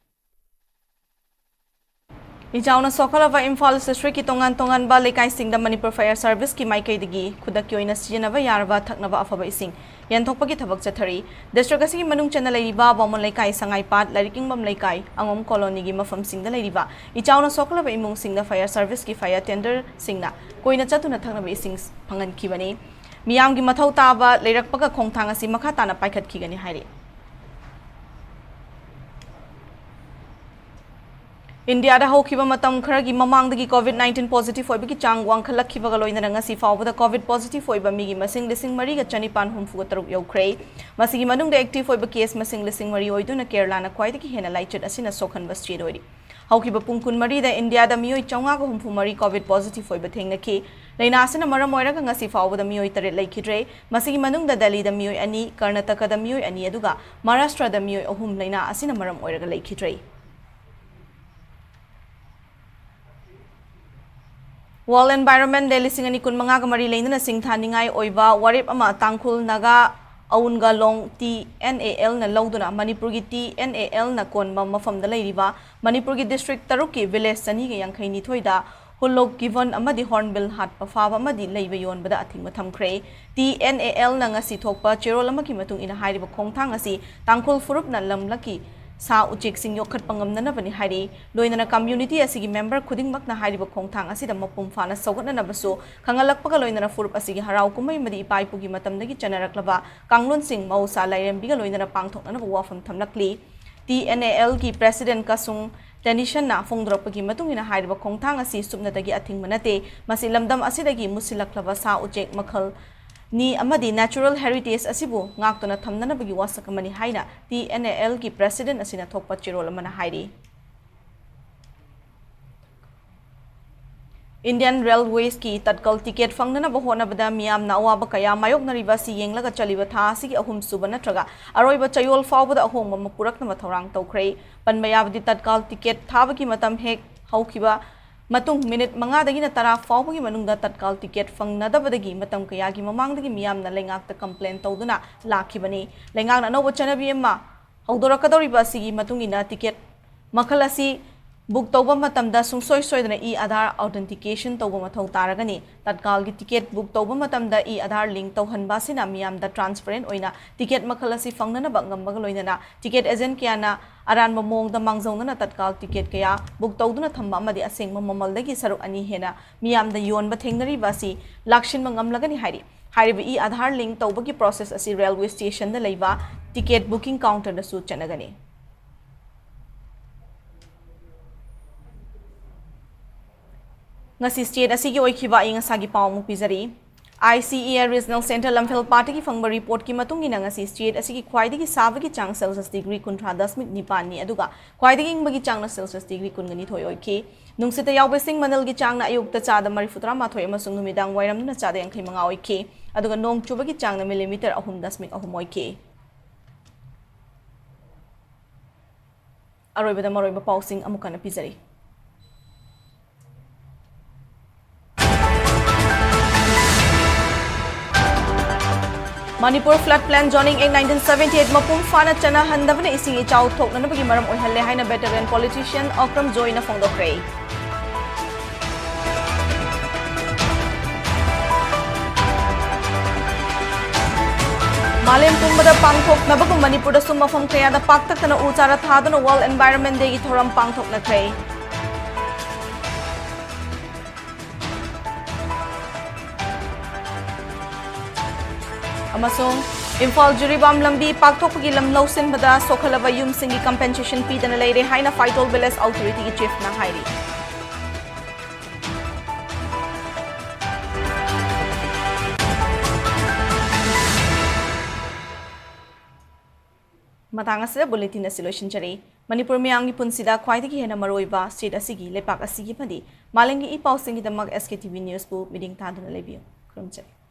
ꯏꯆꯥꯎꯅ ꯁꯣꯛꯍꯜꯂꯕ Imphal ꯗꯤꯁꯇ꯭ꯔꯤꯛꯀꯤ ꯇꯣꯉꯥꯟ ꯇꯣꯉꯥꯟꯕ ꯂꯩꯀꯥꯏꯁꯤꯡꯗ Manipur Fire ꯁꯥꯔꯚꯤꯁꯀꯤ ꯃꯥꯏꯀꯩꯗꯒꯤ ꯈꯨꯗꯛꯀꯤ ꯑꯣꯏꯅ ꯁꯤꯖꯤꯟꯅꯕ ꯌꯥꯔꯕ ꯊꯛꯅꯕ ꯑꯐꯕ ꯏꯁꯤꯡ ꯌꯦꯟꯊꯣꯛꯄꯒꯤ ꯊꯕꯛ ꯆꯠꯊꯔꯤ꯫ ꯗꯤꯁꯇ꯭ꯔꯤꯛ ꯑꯁꯤꯒꯤ ꯃꯅꯨꯡ ꯆꯟꯅ ꯂꯩꯔꯤꯕ ꯕꯥꯃꯣꯟ ꯂꯩꯀꯥꯏ, ꯁꯉꯥꯏꯄꯥꯠ, ꯂꯥꯏꯔꯤꯛ ꯏꯪꯕꯝ ꯂꯩꯀꯥꯏ, ꯑꯉꯣꯝ ꯀꯣꯂꯣꯅꯤꯒꯤ ꯃꯐꯝꯁꯤꯡꯗ ꯂꯩꯔꯤꯕ ꯏꯆꯥꯎꯅ ꯁꯣꯛꯍꯜꯂꯕ ꯏꯃꯨꯡꯁꯤꯡꯗ ꯐꯥꯌꯔ ꯁꯥꯔꯚꯤꯁꯀꯤ ꯐꯥꯌꯔ ꯇꯦꯟꯗꯔꯁꯤꯡꯅ ꯀꯣꯏꯅ ꯆꯠꯇꯨꯅ ꯊꯛꯅꯕ ꯏꯁꯤꯡ ꯐꯪꯍꯟꯈꯤꯕꯅꯤ꯫ ꯃꯤꯌꯥꯝꯒꯤ ꯃꯊꯧ ꯇꯥꯕ ꯂꯩꯔꯛꯄꯒ ꯈꯣꯡꯊꯥꯡ ꯑꯁꯤ ꯃꯈꯥ ꯇꯥꯅ ꯄꯥꯏꯈꯠꯈꯤꯒꯅꯤ ꯍꯥꯏꯔꯤ꯫ ꯏꯟꯗꯤꯌꯥꯗ ꯍꯧꯈꯤꯕ ꯃꯇꯝ ꯈꯔꯒꯤ ꯃꯃꯥꯡꯗꯒꯤ COVID nineteen positive ꯑꯣꯏꯕꯒꯤ ꯆꯥꯡ ꯋꯥꯡꯈꯠꯂꯛꯈꯤꯕꯒ ꯂꯣꯏꯅꯅ ꯉꯁꯤ ꯐꯥꯎꯕꯗ COVID positive ꯑꯣꯏꯕ ꯃꯤꯒꯤ ꯃꯁꯤꯡ ꯂꯤꯁꯤꯡ ꯃꯔꯤꯒ ꯆꯅꯤꯄꯥꯟ ꯍꯨꯝꯐꯨꯒ ꯇꯔꯨꯛ ꯌꯧꯈ꯭ꯔꯦ꯫ ꯃꯁꯤꯒꯤ ꯃꯅꯨꯡꯗ active ꯑꯣꯏꯕ case ꯃꯁꯤꯡ ꯂꯤꯁꯤꯡ ꯃꯔꯤ ꯑꯣꯏꯗꯨꯅ ꯀꯦꯔꯂꯥꯅ ꯈ꯭ꯋꯥꯏꯗꯒꯤ ꯍꯦꯟꯅ ꯂꯥꯏꯆꯠ ꯑꯁꯤꯅ ꯁꯣꯛꯍꯟꯕ state ꯑꯣꯏꯔꯤ꯫ ꯍꯧꯈꯤꯕ ꯄꯨꯡ ꯀꯨꯟꯃꯔꯤꯗ ꯏꯟꯗꯤꯌꯥꯗ ꯃꯤꯑꯣꯏ ꯆꯥꯝꯃꯉꯥꯒ ꯍꯨꯝꯐꯨ ꯃꯔꯤ ꯀꯣꯚꯤꯗ ꯄꯣꯖꯤꯇꯤꯚ ꯑꯣꯏꯕ ꯊꯦꯡꯅꯈꯤ꯫ ꯂꯥꯏꯅꯥ ꯑꯁꯤꯅ ꯃꯔꯝ ꯑꯣꯏꯔꯒ ꯉꯁꯤ ꯐꯥꯎꯕꯗ ꯃꯤꯑꯣꯏ ꯇꯔꯦꯠ ꯂꯩꯈꯤꯗ꯭ꯔꯦ꯫ ꯃꯁꯤꯒꯤ ꯃꯅꯨꯡꯗ ꯗꯦꯜꯂꯤꯗ ꯃꯤꯑꯣꯏ ꯑꯅꯤ, ꯀꯔꯅꯥꯇꯀꯥꯗ ꯃꯤꯑꯣꯏ ꯑꯅꯤ, ꯑꯗꯨꯒ ꯃꯍꯥꯔꯥꯁꯇ꯭ꯔꯗ ꯃꯤꯑꯣꯏ ꯑꯍꯨꯝ ꯂꯥꯏꯅꯥ ꯑꯁꯤꯅ ꯃꯔꯝ ꯑꯣꯏꯔꯒ ꯂꯩꯈꯤꯗ꯭ꯔꯦ꯫ World Environment Day ꯂꯤꯁꯤꯡ ꯑꯅꯤ ꯀꯨꯟꯃꯉꯥꯒ ꯃꯔꯤ ꯂꯩꯅꯅ ꯁꯤꯡꯊꯥꯅꯤꯡꯉꯥꯏ ꯑꯣꯏꯕ ꯋꯥꯔꯦꯞ ꯑꯃ ꯇꯥꯡꯈꯨꯜ ꯅꯥꯒꯥ ꯑꯎꯟꯒꯥꯂꯣꯡ ꯇꯤ ꯑꯦꯟ ꯑꯦ ꯑꯦꯜꯅ ꯂꯧꯗꯨꯅ ꯃꯅꯤꯄꯨꯔꯒꯤ ꯇꯤ ꯑꯦꯟ ꯑꯦ ꯑꯦꯜꯅ ꯀꯣꯟꯕ ꯃꯐꯝꯗ ꯂꯩꯔꯤꯕ ꯃꯅꯤꯄꯨꯔꯒꯤ ꯗꯤꯁꯇ꯭ꯔꯤꯛ ꯇꯔꯨꯛꯀꯤ ꯚꯤꯂꯦꯖ ꯆꯅꯤꯒ ꯌꯥꯡꯈꯩ ꯅꯤꯊꯣꯏꯗ ꯍꯨꯜꯂꯣꯛ ꯒꯤꯚꯟ ꯑꯃꯗꯤ ꯍꯣꯔꯟꯕꯤꯜ ꯍꯥꯠꯄ ꯐꯥꯕ ꯑꯃꯗꯤ ꯂꯩꯕ ꯌꯣꯟꯕꯗ ꯑꯊꯤꯡꯕ ꯊꯝꯈ꯭ꯔꯦ꯫ ꯇꯤ ꯑꯦꯟ ꯑꯦ ꯑꯦꯜꯅ ꯉꯁꯤ ꯊꯣꯛꯄ ꯆꯦꯔꯣꯜ ꯑꯃꯒꯤ ꯃꯇꯨꯡ ꯏꯟꯅ ꯍꯥꯏꯔꯤꯕ ꯈꯣꯡꯊꯥꯡ ꯑꯁꯤ ꯇꯥꯡꯈꯨꯜ ꯐꯨꯔꯨꯞꯅ ꯂꯝꯂꯛꯀꯤ ꯁꯥ ꯎꯆꯦꯛꯁꯤꯡ ꯌꯣꯛꯈꯠꯄ ꯉꯝꯅꯅꯕꯅꯤ ꯍꯥꯏꯔꯤ꯫ ꯂꯣꯏꯅꯅ ꯀꯝꯃ꯭ꯌꯨꯅꯤꯇꯤ ꯑꯁꯤꯒꯤ ꯃꯦꯝꯕꯔ ꯈꯨꯗꯤꯡꯃꯛꯅ ꯍꯥꯏꯔꯤꯕ ꯈꯣꯡꯊꯥꯡ ꯑꯁꯤꯗ ꯃꯄꯨꯡ ꯐꯥꯅ ꯁꯧꯒꯠꯅꯅꯕꯁꯨ ꯈꯪꯍꯜꯂꯛꯄꯒ ꯂꯣꯏꯅꯅ ꯐꯨꯔꯨꯞ ꯑꯁꯤꯒꯤ ꯍꯔꯥꯎ ꯀꯨꯝꯍꯩ ꯑꯃꯗꯤ ꯏꯄꯥ ꯏꯄꯨꯒꯤ ꯃꯇꯝꯗꯒꯤ ꯆꯠꯅꯔꯛꯂꯕ ꯀꯥꯡꯂꯣꯟꯁꯤꯡ ꯃꯍꯧꯁꯥ ꯂꯥꯏꯔꯦꯝꯕꯤꯒ ꯂꯣꯏꯅꯅ ꯄꯥꯡꯊꯣꯛꯅꯅꯕ ꯋꯥꯐꯝ ꯊꯝꯂꯛꯂꯤ꯫ ꯇꯤ ꯑꯦꯟ ꯑꯦ ꯑꯦꯜꯒꯤ ꯄ꯭ꯔꯦꯁꯤꯗꯦꯟꯠ ꯀꯁꯨꯡ ꯇꯦꯅꯤꯁꯟꯅ ꯐꯣꯡꯗꯣꯔꯛꯄꯒꯤ ꯃꯇꯨꯡ ꯏꯟꯅ ꯍꯥꯏꯔꯤꯕ ꯈꯣꯡꯊꯥꯡ ꯑꯁꯤ ꯁꯨꯞꯅꯇꯒꯤ ꯑꯊꯤꯡꯕ ꯅꯠꯇꯦ, ꯃꯁꯤ ꯂꯝꯗꯝ ꯑꯁꯤꯗꯒꯤ ꯃꯨꯁꯤꯜꯂꯛꯂꯕ ꯁꯥ ꯎꯆꯦꯛ ꯃꯈꯜ ꯅꯤ ꯑꯃꯗꯤ natural heritage ꯑꯁꯤꯕꯨ ꯉꯥꯛꯇꯨꯅ ꯊꯝꯅꯅꯕꯒꯤ ꯋꯥꯁꯛ ꯑꯃꯅꯤ ꯍꯥꯏꯅ ꯇꯤ ꯑꯦꯟ ꯑꯦ ꯑꯦꯜꯒꯤ ꯄ꯭ꯔꯦꯁꯤꯗꯦꯟꯠ ꯑꯁꯤꯅ ꯊꯣꯛꯄ ꯆꯦꯔꯣꯜ ꯑꯃꯅ ꯍꯥꯏꯔꯤ꯫ Indian Railwaysꯀꯤ ꯇꯠꯀꯥꯜ ꯇꯤꯀꯦꯠ ꯐꯪꯅꯅꯕ ꯍꯣꯠꯅꯕꯗ ꯃꯤꯌꯥꯝꯅ ꯑꯋꯥꯕ ꯀꯌꯥ ꯃꯥꯌꯣꯛꯅꯔꯤꯕ ꯑꯁꯤ ꯌꯦꯡꯂꯒ ꯆꯠꯂꯤꯕ ꯊꯥ ꯑꯁꯤꯒꯤ ꯑꯍꯨꯝꯁꯨꯕ ꯅꯠꯇ꯭ꯔꯒ ꯑꯔꯣꯏꯕ ꯆꯌꯣꯜ ꯐꯥꯎꯕꯗ ꯑꯍꯣꯡꯕ ꯑꯃ ꯄꯨꯔꯛꯅꯕ ꯊꯧꯔꯥꯡ ꯇꯧꯈ꯭ꯔꯦ꯫ ꯄꯟꯕ ꯌꯥꯕꯗꯤ ꯇꯠꯀꯥꯜ ꯇꯤꯀꯦꯠ ꯊꯥꯕꯒꯤ ꯃꯇꯝ ꯍꯦꯛ ꯍꯧꯈꯤꯕ ꯃꯇꯨꯡ ꯃꯤꯅꯤꯠ ꯃꯉꯥꯗꯒꯤꯅ ꯇꯔꯥ ꯐꯥꯎꯕꯒꯤ ꯃꯅꯨꯡꯗ ꯇꯠꯀꯥꯜ ꯇꯤꯀꯦꯠ ꯐꯪꯅꯗꯕꯗꯒꯤ ꯃꯇꯝ ꯀꯌꯥꯒꯤ ꯃꯃꯥꯡꯗꯒꯤ ꯃꯤꯌꯥꯝꯅ ꯂꯩꯉꯥꯛꯇ ꯀꯝꯄ꯭ꯂꯦꯟ ꯇꯧꯗꯨꯅ ꯂꯥꯛꯈꯤꯕꯅꯤ꯫ ꯂꯩꯉꯥꯛꯅ ꯑꯅꯧꯕ ꯆꯠꯅꯕꯤ ꯑꯃ ꯍꯧꯗꯣꯔꯛꯀꯗꯧꯔꯤꯕ ꯑꯁꯤꯒꯤ ꯃꯇꯨꯡ ꯏꯟꯅ ꯇꯤꯀꯦꯠ ꯃꯈꯜ ꯑꯁꯤ ꯕꯨꯛ ꯇꯧꯕ ꯃꯇꯝꯗ ꯁꯨꯡꯁꯣꯏ ꯁꯣꯏꯗꯅ ꯏ ꯑꯥꯙꯥꯔ ꯑꯣꯊꯦꯟꯇꯤꯀꯦꯁꯟ ꯇꯧꯕ ꯃꯊꯧ ꯇꯥꯔꯒꯅꯤ꯫ ꯇꯠꯀꯥꯜꯒꯤ ꯇꯤꯀꯦꯠ ꯕꯨꯛ ꯇꯧꯕ ꯃꯇꯝꯗ ꯏ ꯑꯥꯙꯥꯔ ꯂꯤꯡ ꯇꯧꯍꯟꯕ ꯑꯁꯤꯅ ꯃꯤꯌꯥꯝꯗ ꯇ꯭ꯔꯥꯟꯁꯄꯔꯦꯟꯠ ꯑꯣꯏꯅ ꯇꯤꯀꯦꯠ ꯃꯈꯜ ꯑꯁꯤ ꯐꯪꯅꯅꯕ ꯉꯝꯕꯒ ꯂꯣꯏꯅꯅ ꯇꯤꯀꯦꯠ ꯑꯦꯖꯦꯟꯠ ꯀꯌꯥꯅ ꯑꯔꯥꯟꯕ ꯃꯑꯣꯡꯗ ꯃꯥꯡꯖꯧꯅꯅ ꯇꯠꯀꯥꯜ ꯇꯤꯀꯦꯠ ꯀꯌꯥ ꯕꯨꯛ ꯇꯧꯗꯨꯅ ꯊꯝꯕ ꯑꯃꯗꯤ ꯑꯁꯦꯡꯕ ꯃꯃꯜꯗꯒꯤ ꯁꯔꯨꯛ ꯑꯅꯤ ꯍꯦꯟꯅ ꯃꯤꯌꯥꯝꯗ ꯌꯣꯟꯕ ꯊꯦꯡꯅꯔꯤꯕ ꯑꯁꯤ ꯂꯥꯛꯁꯤꯟꯕ ꯉꯝꯂꯒꯅꯤ ꯍꯥꯏꯔꯤ꯫ ꯍꯥꯏꯔꯤꯕ ꯏ ꯑꯥꯙꯥꯔ ꯂꯤꯡ ꯇꯧꯕꯒꯤ ꯄ꯭ꯔꯣꯁꯦꯁ ꯑꯁꯤ ꯔꯦꯜꯋꯦ ꯁ꯭ꯇꯦꯁꯟꯗ ꯂꯩꯕ ꯇꯤꯀꯦꯠ ꯕꯨꯀꯤꯡ ꯀꯥꯎꯟꯇꯔꯗꯁꯨ ꯆꯠꯅꯒꯅꯤ꯫ ꯉꯁꯤ ꯁ꯭ꯇꯦꯠ ꯑꯁꯤꯒꯤ ꯑꯣꯏꯈꯤꯕ ꯑꯏꯪ ꯑꯁꯥꯒꯤ ꯄꯥꯎ ꯑꯃꯨꯛ ꯄꯤꯖꯔꯤ꯫ ICAR Regional Centre ꯂꯝꯐꯦꯜ ꯄꯥꯠꯇꯒꯤ ꯐꯪꯕ ꯔꯤꯄꯣꯔꯠꯀꯤ ꯃꯇꯨꯡ ꯏꯟꯅ ꯉꯁꯤ ꯁ꯭ꯇꯦꯠ ꯑꯁꯤꯒꯤ ꯈ꯭ꯋꯥꯏꯗꯒꯤ ꯁꯥꯕꯒꯤ ꯆꯥꯡ ꯁꯦꯜꯁꯤꯌꯁ ꯗꯤꯒ꯭ꯔꯤ ꯀꯨꯟꯊ꯭ꯔꯥ ꯗꯁꯃꯤꯛ ꯅꯤꯄꯥꯟꯅꯤ, ꯑꯗꯨꯒ ꯈ꯭ꯋꯥꯏꯗꯒꯤ ꯏꯪꯕꯒꯤ ꯆꯥꯡꯅ ꯁꯦꯜꯁꯤꯌꯁ ꯗꯤꯒ꯭ꯔꯤ ꯀꯨꯟꯒꯅꯤꯊꯣꯏ ꯑꯣꯏꯈꯤ꯫ ꯅꯨꯡꯁꯤꯠꯇ ꯌꯥꯎꯕ ꯏꯁꯤꯡ ꯃꯅꯜꯒꯤ ꯆꯥꯡꯅ ꯑꯌꯨꯛꯇ ꯆꯥꯗ ꯃꯔꯤꯐꯨꯇꯔꯥꯃꯥꯊꯣꯏ ꯑꯃꯁꯨꯡ ꯅꯨꯃꯤꯗꯥꯡ ꯋꯥꯏꯔꯝꯗꯅ ꯆꯥꯗ ꯌꯥꯡꯈꯩ ꯃꯉꯥ ꯑꯣꯏꯈꯤ, ꯑꯗꯨꯒ ꯅꯣꯡ ꯆꯨꯕꯒꯤ ꯆꯥꯡꯅ ꯃꯤꯂꯤꯃꯤꯇꯔ ꯑꯍꯨꯝ ꯗꯁꯃꯤꯛ ꯑꯍꯨꯝ ꯑꯣꯏꯈꯤ꯫ ꯑꯔꯣꯏꯕꯗ ꯃꯔꯨꯑꯣꯏꯕ ꯄꯥꯎꯁꯤꯡ ꯑꯃꯨꯛ ꯍꯟꯅ ꯄꯤꯖꯔꯤ꯫ Manipur Flood Plan Zoning Act nineteen seventy-eight ꯃꯄꯨꯡ ꯐꯥꯅ ꯆꯠꯅꯍꯟꯗꯕꯅ ꯏꯁꯤꯡ ꯏꯆꯥꯎ ꯊꯣꯛꯅꯅꯕꯒꯤ ꯃꯔꯝ ꯑꯣꯏꯍꯜꯂꯦ ꯍꯥꯏꯅ veteran politician ꯑꯣꯀ꯭ꯔꯝ ꯖꯣꯏꯅ ꯐꯣꯡꯗꯣꯛꯈ꯭ꯔꯦ꯫ ꯃꯥꯂꯦꯝ ꯄꯨꯝꯕꯗ ꯄꯥꯡꯊꯣꯛꯅꯕꯒꯨꯝ ꯃꯅꯤꯄꯨꯔꯗꯁꯨ ꯃꯐꯝ ꯀꯌꯥꯗ ꯄꯥꯛꯇꯛꯅꯅ ꯎ ꯆꯥꯔꯥ ꯊꯥꯗꯨꯅ World Environment Dayꯒꯤ ꯊꯧꯔꯝ ꯄꯥꯡꯊꯣꯛꯅꯈ꯭ꯔꯦ꯫ ꯑꯃꯁꯨꯡ ꯏꯝꯐꯥꯜ ꯖꯤꯔꯤꯕꯥꯝ ꯂꯝꯕꯤ ꯄꯥꯛꯊꯣꯛꯄꯒꯤ ꯂꯝ ꯂꯧꯁꯤꯟꯕꯗ ꯁꯣꯛꯍꯜꯂꯕ ꯌꯨꯝꯁꯤꯡꯒꯤ compensation ꯄꯤꯗꯅ ꯂꯩꯔꯦ ꯍꯥꯏꯅ ꯐꯥꯏꯇꯣꯜ Village Authorityꯒꯤ chiefꯅ ꯍꯥꯏꯔꯤ꯫ ꯃꯇꯥꯡ ꯑꯁꯤꯗ bulletin ꯑꯁꯤ ꯂꯣꯏꯁꯤꯟꯖꯔꯤ꯫ ꯃꯅꯤꯄꯨꯔ ꯃꯤꯌꯥꯝꯒꯤ ꯄꯨꯟꯁꯤꯗ ꯈ꯭ꯋꯥꯏꯗꯒꯤ ꯍꯦꯟꯅ ꯃꯔꯨꯑꯣꯏꯕ ꯁ꯭ꯇꯦꯠ ꯑꯁꯤꯒꯤ ꯂꯩꯄꯥꯛ ꯑꯁꯤꯒꯤ ꯑꯃꯗꯤ ꯃꯥꯂꯦꯝꯒꯤ ꯏ ꯄꯥꯎꯁꯤꯡꯒꯤꯗꯃꯛ SKTV Newsꯕꯨ ꯃꯤꯠꯌꯦꯡ ꯊꯥꯗꯨꯅ ꯂꯩꯕꯤꯌꯨ꯫ ꯈꯨꯔꯨꯝꯖꯔꯤ꯫